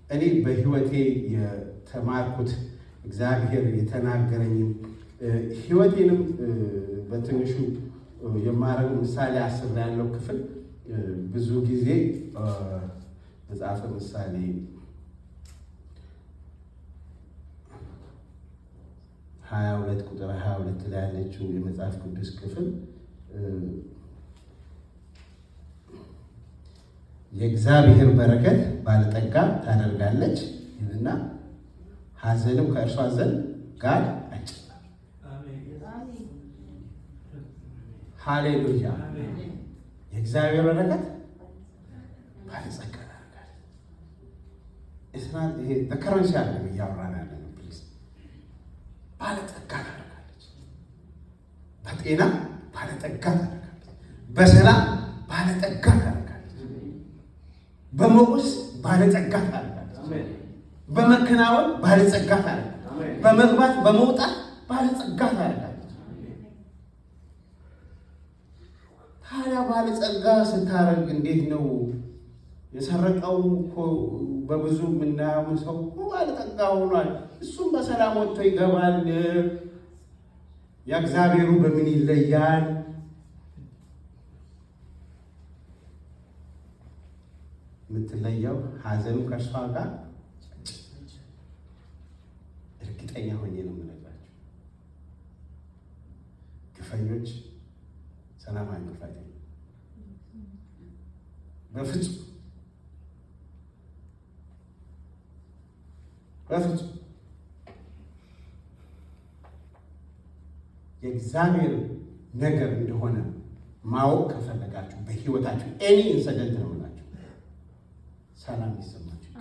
እኔ በህይወቴ የተማርኩት፣ እግዚአብሔር የተናገረኝም፣ ህይወቴንም በትንሹ የማረገው ምሳሌ 10 ላይ ያለው ክፍል፣ ብዙ ጊዜ መጽሐፈ ምሳሌ 22 ቁጥር 22 ላይ ያለችው የመጽሐፍ ቅዱስ ክፍል፣ የእግዚአብሔር በረከት ባለጠጋ ታደርጋለች ይልና ሐዘንም ከእርሷ ዘንድ ጋር አይጨምርም። ሃሌሉያ! የእግዚአብሔር በረከት ባለጸጋ ታደርጋለች። ይሄ በ currency አይደለም እያወራን ያለ ነው። Please፣ ባለጠጋ ታደርጋለች። በጤና ባለጠጋ ታደርጋለች። በሰላም ባለጠጋ ታደርጋለች። በሞገስ ባለጸጋ ታደርጋለች። በመከናወን ባለጸጋ ታደርጋለች። በመግባት በመውጣት ባለጸጋ ታደርጋለች። ታዲያ ባለጸጋ ስታደርግ እንዴት ነው? የሰረቀው እኮ፣ በብዙ የምናየው ሰው እኮ ባለጠጋ ሆኗል። እሱም በሰላም ወጥቶ ይገባል። የእግዚአብሔሩ በምን ይለያል? የምትለየው ሐዘኑ ከእርሷ ጋር፣ እርግጠኛ ሆኜ ነው የምነግራቸው። ግፈኞች ሰላማዊ እንቅልፍ አይተኙም። በፍጹም፣ በፍጹም። የእግዚአብሔር ነገር እንደሆነ ማወቅ ከፈለጋችሁ በህይወታችሁ any incident ነው የምላችሁ፣ ሰላም ይሰማችሁ፣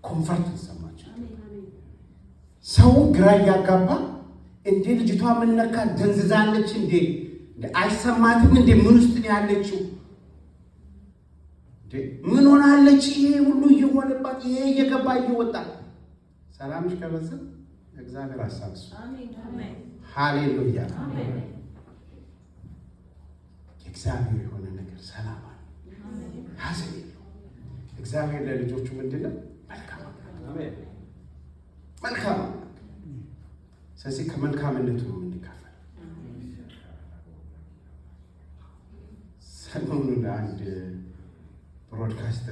comfort ይሰማችሁ። ሰው ግራ እያጋባ፣ እንዴ ልጅቷ ምን ነካት? ደንዝዛለች እንዴ? አይሰማትም እንዴ? ምን ውስጥ ነው ያለችው? ምን ሆናለች? ይሄ ሁሉ እየሆነባት፣ ይሄ እየገባ እየወጣ፣ ሰላምሽ ከበዛ እግዚአብሔር ሀሳብ እሱ። ሃሌሉያ! የእግዚአብሔር የሆነ ነገር ሰላም አለ፣ ሐዘን የለውም። እግዚአብሔር ለልጆቹ ምንድን ነው? መልካም አምላክ፣ መልካም አምላክ። ስለዚህ ከመልካምነቱ ነው የምንካፈል። ሰሞኑን አንድ broadcast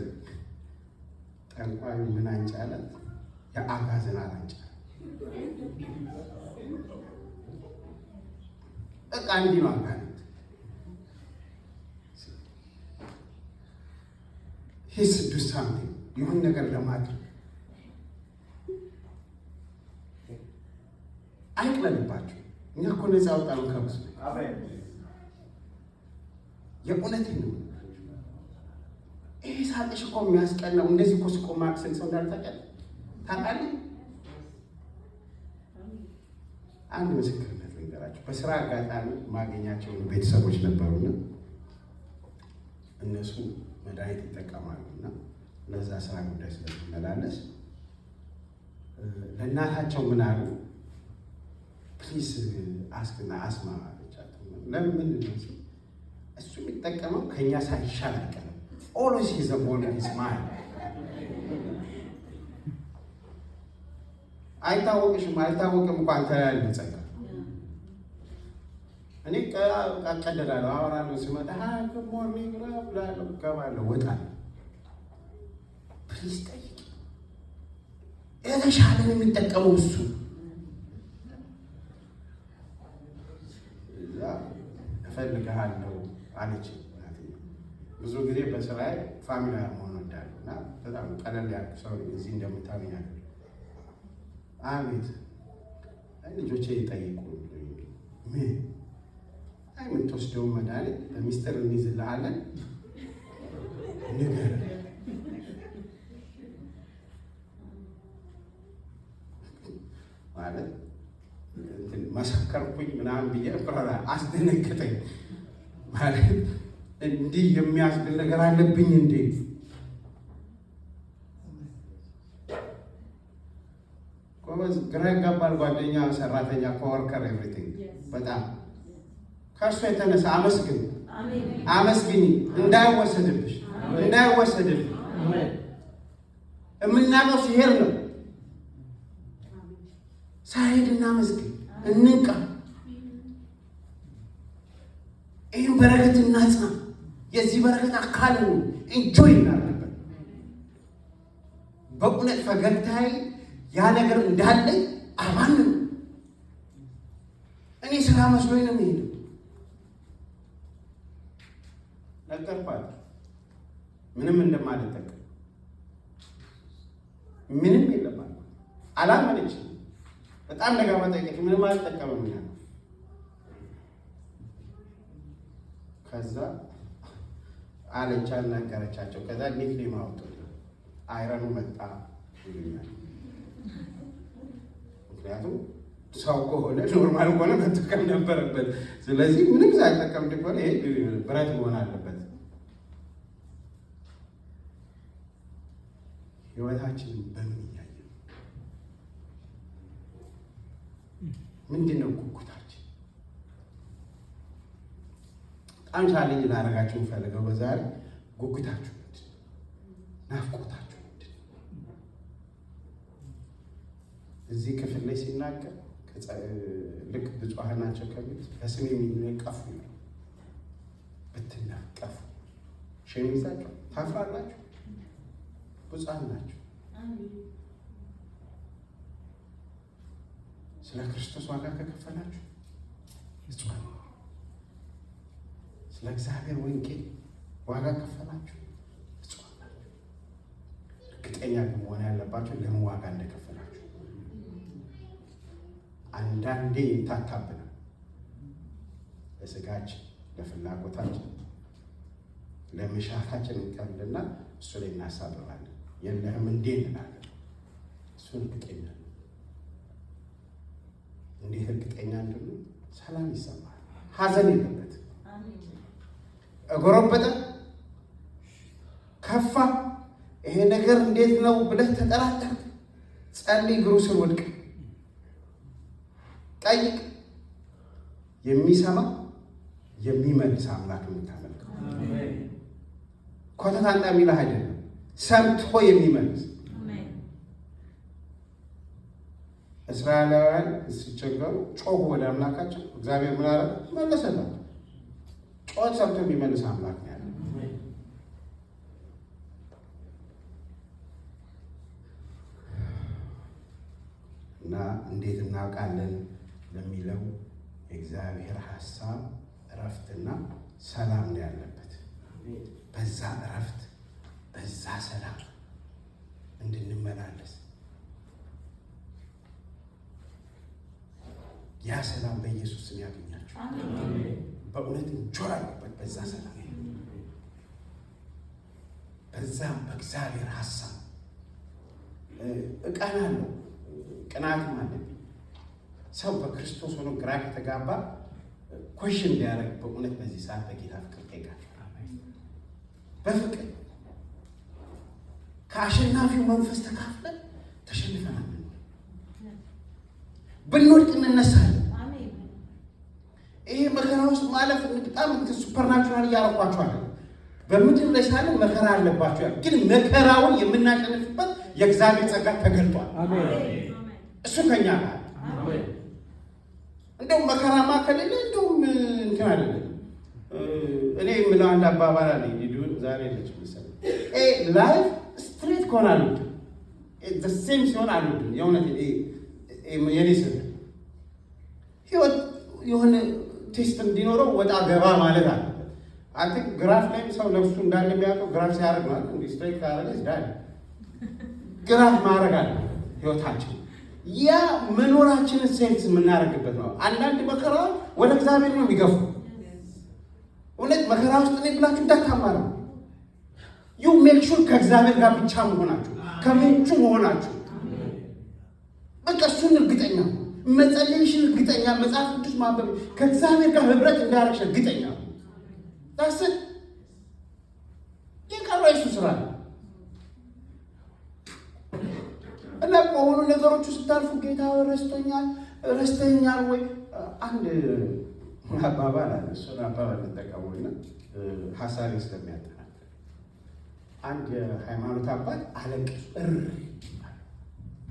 ጠንቋዩ ምን አንጫለት? የአጋዘን አላንጫ። በቃ እንዲህ ነው አጋንንት። He's do something፣ ይሁን ነገር ለማድረግ አይቅለልባችሁ። እኛ እኮ ነፃ ያወጣነው ከብዙ የእውነት ነው። ይሄ ሳቅሽ እኮ የሚያስቀናው እንደዚህ እኮ ስቆ ማቅስን ሰው እንዳለ ታውቂያለሽ? ታውቃለህ? አንድ ምስክርነት ልንገራችሁ። በስራ አጋጣሚ ማገኛቸው ቤተሰቦች ነበሩና እነሱ መድኃኒት ይጠቀማሉ እና ለዛ ስራ ጉዳይ ስለምመላለስ ለእናታቸው ምን አሉ? Please ask ና አስማ አለቻት። ለምን ነው እሱ የሚጠቀመው? ከእኛ ሳይሻል አይቀርም። Always he's born smile። አይታወቅሽም፣ አይታወቅም እኮ አንተ ያለ ጸጋ። እኔ ቀደዳለሁ፣ አወራለሁ፣ ስመጣ good morning እላለሁ፣ እገባለሁ፣ እወጣለሁ። Please ጠይቂ። የተሻለ ነው የሚጠቀመው እሱ። እዛ እፈልግሃለሁ አለች። ብዙ ጊዜ በስራዬ familiar መሆን እወዳለሁ እና በጣም ቀለል ያልኩ ሰው እዚህ እንደምታገኝ። አቤት፣ ልጆቼ ይጠይቁ። ምን? አይ፣ የምትወስደውን መድኃኒት በሚስጥር እንይዝልሃለን፣ ንገር። ማለት መሰከርኩኝ ምናምን ብዬ አስደነገጠኝ። ማለት እንዲህ የሚያስብል ነገር አለብኝ እንዴ? ጎበዝ፣ ግራ ያጋባል። ጓደኛ፣ ሰራተኛ፣ coworker፣ everything በጣም ከእርሱ የተነሳ አመስግን፣ አመስግኝ፣ እንዳይወሰድብሽ፣ እንዳይወሰድብሽ። የምናውቀው ሲሄድ ነው። ሳይሄድ እናመስግን፣ እንንቃ፣ ይህን በረከት እናጽና። የዚህ በረከት አካል ነው። Enjoy እናደርግበት። በእውነት ፈገግታዬ ያ ነገር እንዳለ አባንም እኔ ስራ መስሎኝ ነው የሚሄደው። ነገርኳት ምንም እንደማልጠቀም፣ ምንም የለም አልኳት። አላመነችም። በጣም ነገር መጠየቀች፣ ምንም አልጠቀምም። ከዛ አለች፣ አልነገረቻቸው። ከዛ nickname አወጡልኝ። Iron ኑ መጣ ይሉኛል። ምክንያቱም ሰው ከሆነ፣ normal ከሆነ መጠቀም ነበረበት። ስለዚህ ምንም ሳይጠቀም ከሆነ ይሄ ብረት መሆን አለበት። ህይወታችንን በምን እያየን? ምንድን ነው ጉጉታችን? በጣም challenge ላደርጋችሁ የምፈልገው በዛሬ ጉጉታችሁ ምንድን ነው? ናፍቆታችሁ ምንድን ነው? እዚህ ክፍል ላይ ሲናገር ልክ ብፁዓን ናቸው ከሚሉት በስሜ የሚነቀፉ ይላል። ብትነቀፉ shame ይዛችሁ ታፍራላችሁ። ብፁዓን ናቸው። ስለ ክርስቶስ ዋጋ ከከፈላችሁ ብፁዓን፣ ስለ እግዚአብሔር ወንጌል ዋጋ ከፈላችሁ ብፁዓን ናችሁ። እርግጠኛ ግን መሆን ያለባችሁ ለምን ዋጋ እንደከፈላችሁ። አንዳንዴ ይምታታብናል። ለስጋችን፣ ለፍላጎታችን፣ ለመሻታችን እንከፍልና እሱ ላይ እናሳብባለን። የለህም እንዴ እንላለን። እሱ እርግጠኛ ነው። እንዴት እርግጠኛ እንደሆነ ሰላም ይሰማል። ሀዘን የለበት። እጎረበጠ፣ ከፋ፣ ይሄ ነገር እንዴት ነው ብለህ ተጠራጠርክ፣ ጸልይ፣ እግሩ ስር ወድቅ፣ ጠይቅ። የሚሰማ የሚመልስ አምላክ የምታመልከው ኮተት አንጣ የሚልህ አይደለም። ሰምቶ የሚመልስ። እስራኤላውያን ሲቸገሩ ጮሁ ወደ አምላካቸው። እግዚአብሔር ምን አደረገ? መለሰላቸው። ጮት ሰምቶ የሚመልስ አምላክ ነው ያለው። እና እንዴት እናውቃለን ለሚለው የእግዚአብሔር ሀሳብ እረፍትና ሰላም ነው ያለበት። በዛ እረፍት በዛ ሰላም እንድንመላለስ፣ ያ ሰላም በኢየሱስ ስም ያገኛችሁ። በእውነት እንጆራለበት በዛ ሰላም፣ በዛ በእግዚአብሔር ሀሳብ እቀናለሁ። ቅናትም አለብኝ። ሰው በክርስቶስ ሆኖ ግራ ከተጋባ question እንዲያደርግ በእውነት በዚህ ሰዓት በጌታ ፍቅር ጠይቃቸው። በፍቅር ከአሸናፊው መንፈስ ተካፍለን ተሸንፈናል። ብንወድቅ እንነሳለን። ይሄ መከራ ውስጥ ማለፍ በጣም supernatural እያረኳቸው አለ። በምድር ላይ ሳለ መከራ አለባቸው፣ ግን መከራውን የምናሸንፍበት የእግዚአብሔር ጸጋ ተገልጧል። እሱ ከኛ ጋር። እንደውም መከራማ ከሌለ እንደውም እንትን አይደለም። እኔ የምለው አንድ አባባል አለ። ዛሬ የለችም መሰለኝ። Life straight ከሆነ አልወድም፣ same ሲሆን አልወድም። የእውነት የኔ ስል ህይወት የሆነ taste እንዲኖረው ወጣ ገባ ማለት አለበት። አንተ graph ላይም ሰው ነፍሱ እንዳለ የሚያውቀው graph ሲያደርግ ማለት እንዲህ straight ካደረገ ይዳል። Graph ማድረግ አለ ህይወታችን። ያ መኖራችንን sense የምናደርግበት ነው። አንዳንድ መከራ ወደ እግዚአብሔር ነው የሚገፉ። እውነት መከራ ውስጥ ነኝ ብላችሁ እንዳታማሩ። You make sure ከእግዚአብሔር ጋር ብቻ መሆናችሁ፣ ከምንጩ መሆናችሁ፣ በቃ እሱን እርግጠኛ፣ መጸለይሽን እርግጠኛ፣ መጽሐፍ ቅዱስ ማንበብ፣ ከእግዚአብሔር ጋር ህብረት እንዳያረግሽ እርግጠኛ። That's የቀረው የሱ ስራ ነው። እና በሆኑ ነገሮቹ ስታልፉ ጌታ ረስቶኛል፣ ረስተኛል ወይ? አንድ አባባል አለ። እሱን አባባል እንጠቀመውና ሀሳቤን ስለሚያጠናክር፣ አንድ የሃይማኖት አባት አለቀሱ። እሪ፣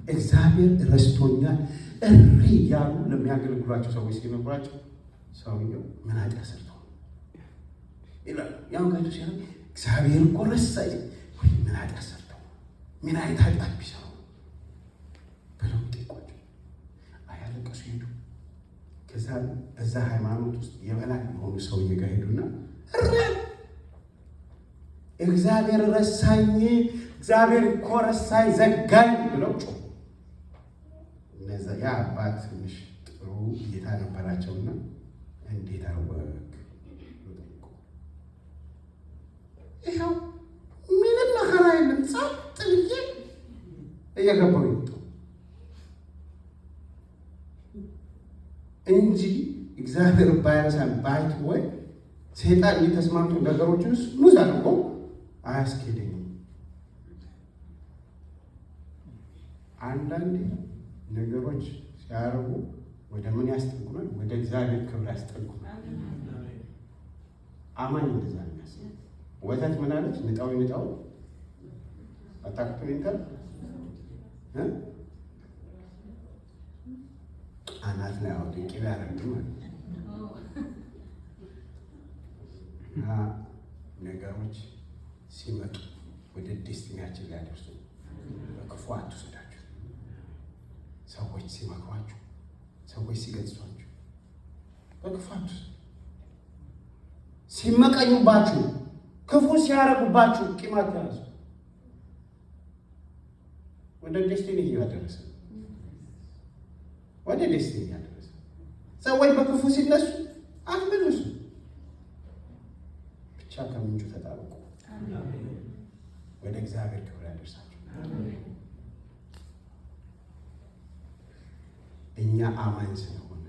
እግዚአብሔር ረስቶኛል እሪ እያሉ ለሚያገለግሏቸው ሰዎች ሲነግሯቸው ሰውየው ምን ኃጢአት ሰርተው ይላል። ያን ጋይቶ ሲያ እግዚአብሔር እኮ ረሳኝ ወይ፣ ምን ኃጢአት ሰርተው፣ ምን አይነት ኃጢአት ቢሰሩ ብለው ጠይቋቸው። አያለቀሱ ሄዱ። ከዛ በዛ ሃይማኖት ውስጥ የበላይ የሆኑ ሰውዬ ጋር ሄዱና እሪ፣ እግዚአብሔር ረሳኝ፣ እግዚአብሔር እኮ ረሳኝ፣ ዘጋኝ ብለው ጮሁ። እነዛ ያ አባት ትንሽ ጥሩ እይታ ነበራቸውና እንዴት አወቅ? ይኸው ምንም መከራ የለም፣ ጸጥ ብዬ እየገባሁ ይወጣው እንጂ እግዚአብሔር ባይረሳን ባይት ወይ ሰይጣን እየተስማምቶ ነገሮችን smooth አድርጎ አያስኬደኝም። አንዳንዴ ነገሮች ሲያደርጉ ወደ ምን ያስጠጉናል? ወደ እግዚአብሔር ክብር ያስጠጉናል። አማኝ እንደዛ ነው የሚያስበው። ወተት ምን አለች? ንጣው ንጣው አታክቶ ኢንተር አናት ላይ አውጡ ቅቤ ያደረግ ማለት እና ነገሮች ሲመጡ ወደ destiny ያችን ሊያደርሱ በክፉ አትውሰዳችሁ። ሰዎች ሲመክሯችሁ፣ ሰዎች ሲገስጿችሁ በክፉ አትውሰዱ። ሲመቀኙባችሁ፣ ክፉ ሲያረጉባችሁ ቂም አትያዙ። ወደ destiny እያደረሰ፣ ወደ destiny እያደረሰ። ሰዎች በክፉ ሲነሱ አትመልሱ። ብቻ ከምንጩ ተጣበቁ። ወደ እግዚአብሔር ክብር ያደርሳችሁ። እኛ አማኝ ስለሆነ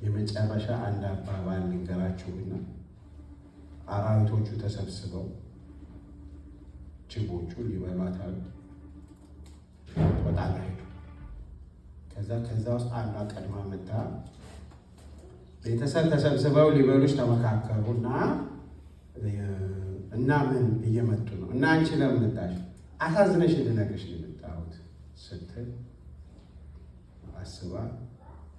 የመጨረሻ አንድ አባባል ልንገራችሁና፣ አራዊቶቹ ተሰብስበው ጅቦቹ ሊበሏት ጦጣ ጋር ሄዱ። ከዛ ውስጥ አንዷ ቀድማ መታ ቤተሰብ ተሰብስበው ሊበሉሽ ተመካከሩና እና ምን እየመጡ ነው እና አንቺ ለምን መጣሽ? አሳዝነሽ ልነግርሽ ነው የመጣሁት ስትል አስባ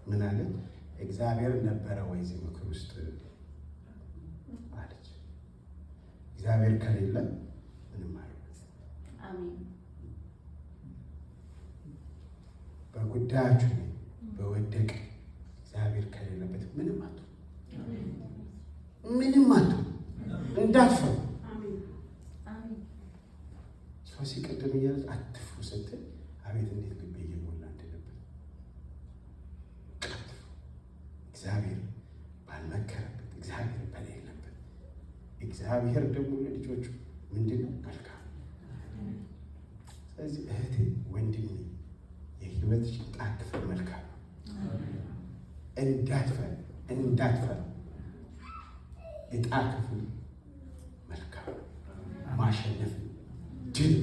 ምን አለች? እግዚአብሔር ነበረ ወይ እዚህ ምክር ውስጥ አለች። እግዚአብሔር ከሌለ ምንም አይሆንም። በጉዳያችሁ ላይ በወደቀ እግዚአብሔር ከሌለበት ምንም አትሆን፣ ምንም አትሆን። እንዳትፈሩ። ሰው ሲቀድም እያለች አትፍሩ ስትል አቤት እንዴት ልቤ እየሞላ እንደነበር። አትፍሩ። እግዚአብሔር ባልመከረበት፣ እግዚአብሔር በሌለበት፣ እግዚአብሔር ደግሞ ለልጆቹ ምንድን ነው? መልካም። ስለዚህ እህቴ ወንድሜ፣ የህይወትሽ ዕጣ ክፍል መልካም ነው። እንዳትፈር፣ እንዳትፈር። ዕጣ ክፍል መልካም ነው። ማሸነፍ ነው፣ ድል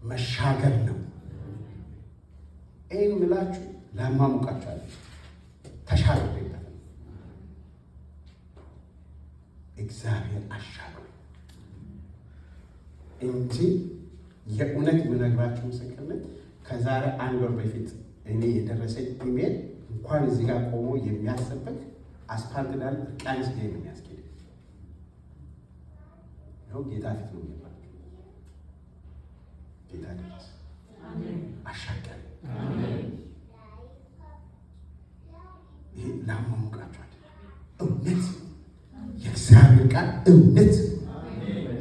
መሻገር ነው። ይህን ምላችሁ ላማሙቃችሁ አለ ተሻግሬበት ነው። እግዚአብሔር አሻግሮ እንጂ የእውነት የምነግራችሁ ምስክርነት ከዛሬ አንድ ወር በፊት እኔ የደረሰኝ ኢሜል እንኳን እዚህ ጋር ቆሞ የሚያሰብክ አስፓልት ዳር እርቃን ስጋ ነው የሚያስኬድ። ይኸው ጌታ ፊት ነው የሚባለው። ጌታ ደረሰ፣ አሻገረ። ይሄ ላማሙቃችሁ አይደለም፣ እውነት የእግዚአብሔር ቃል እውነት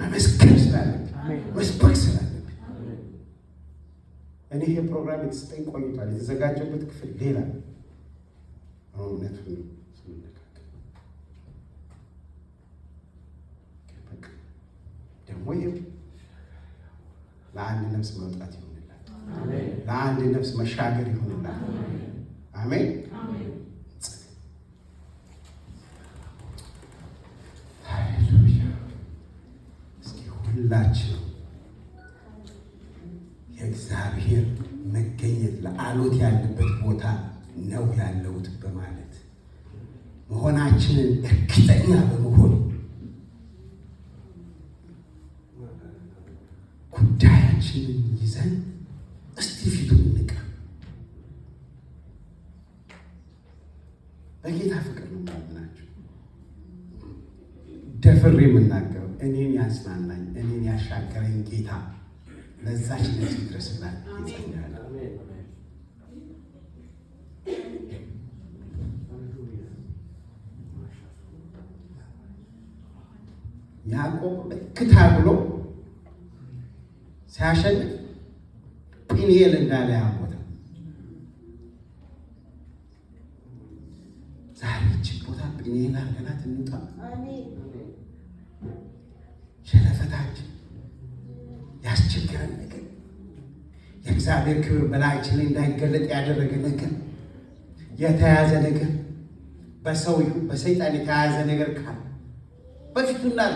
መመስከር ስላለብኝ፣ መስበክ ስላለብኝ። እኔ ይሄ ፕሮግራም የተሰጠኝ ቆይቷል። የተዘጋጀበት ክፍል ሌላ ነው። እውነቱን ስንነጋገር በቃ ደግሞ ይሄው ለአንድ ነፍስ መውጣት ይሁንላት፣ ለአንድ ነፍስ መሻገር ይሁንላት። አሜን። ሃሌሉያ። እስኪ ሁላችን የእግዚአብሔር መገኘት ለአሎት ያለበት ቦታ ነው ያለሁት በማለት መሆናችንን እርግጠኛ በመሆን ጉዳያችንን ይዘን እስቲ ፊቱን እንቃ። በጌታ ፍቅር ነው የማምናችሁ። ደፍሬ የምናገረው እኔን ያጽናናኝ እኔን ያሻገረኝ ጌታ ለዛች ነፍስ ይድረስላት ይጸልያለሁ። ያዕቆብ እክታ ብሎ ሲያሸንፍ ጲንኤል እንዳለ ያን ቦታ ዛሬ ይህችን ቦታ ጲንኤል አድርገናት እንውጣ። ሸለፈታችን ያስቸገረን ነገር፣ የእግዚአብሔር ክብር በላያችን ላይ እንዳይገለጥ ያደረገ ነገር፣ የተያዘ ነገር፣ በሰው ይሁን በሰይጣን የተያዘ ነገር ካለ በፊቱ እናለ።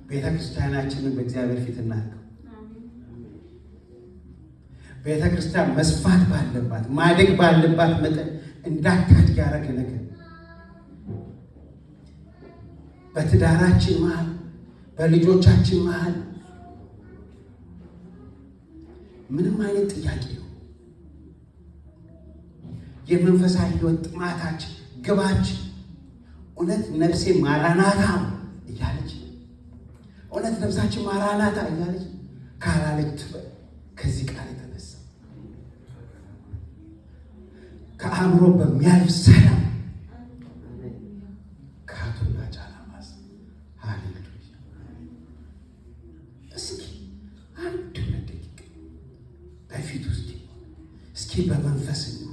ቤተ ክርስቲያናችንን በእግዚአብሔር ፊት እናድርገው። ቤተ ክርስቲያን መስፋት ባለባት፣ ማደግ ባለባት መጠን እንዳታድግ ያደረገ ነገር፣ በትዳራችን መሃል፣ በልጆቻችን መሃል ምንም አይነት ጥያቄ ነው። የመንፈሳዊ ሕይወት ጥማታችን፣ ግባችን እውነት ነፍሴ ማራናታ እያለች፣ እውነት ነፍሳችን ማራናታ እያለች ካላለች ትበል። ከዚህ ቃል የተነሳ ከአእምሮ በሚያልፍ ሰላም ካቱና ጫላማስ። ሃሌሉያ። እስኪ አንድ ሁለት ደቂቃ በፊት ውስጥ እስኪ በመንፈስ እንሁን።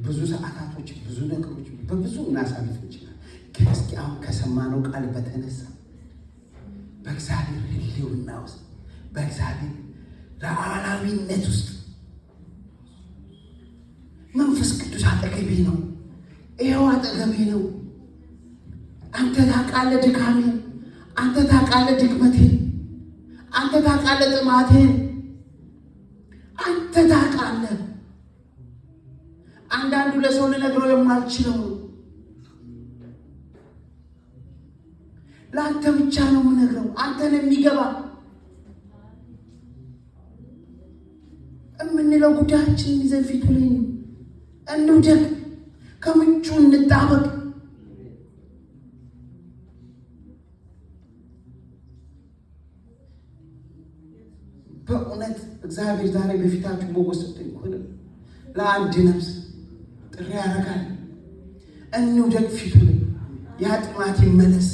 ብዙ ሰዓታቶች፣ ብዙ ነገሮች በብዙ እናሳልፍ እንችላለን። ግን እስኪ አሁን ከሰማነው ቃል በተነሳ በእግዚአብሔር ሕልውና ውስጥ፣ በእግዚአብሔር ሉዓላዊነት ውስጥ መንፈስ ቅዱስ አጠገቤ ነው፣ ይኸው አጠገቤ ነው። አንተ ታውቃለህ ድካሜን፣ አንተ ታውቃለህ ድክመቴን፣ አንተ ታውቃለህ ጥማቴን፣ አንተ ታውቃለህ። አንተ አንዳንዱ ለሰው ልነግረው የማልችለው ነው። ለአንተ ብቻ ነው የምነግረው፣ አንተን የሚገባ የምንለው ጉዳያችንን ይዘን ፊቱ ላይ ነው። እንውደቅ፣ ከምንጩ እንጣበቅ። በእውነት እግዚአብሔር ዛሬ በፊታችሁ ሞገስ ሰጥቶኝ ከሆነ ለአንድ ነፍስ ጥሪ ያደርጋል። እንውደቅ ፊቱ ላይ፣ ያ ጥማት ይመለስ።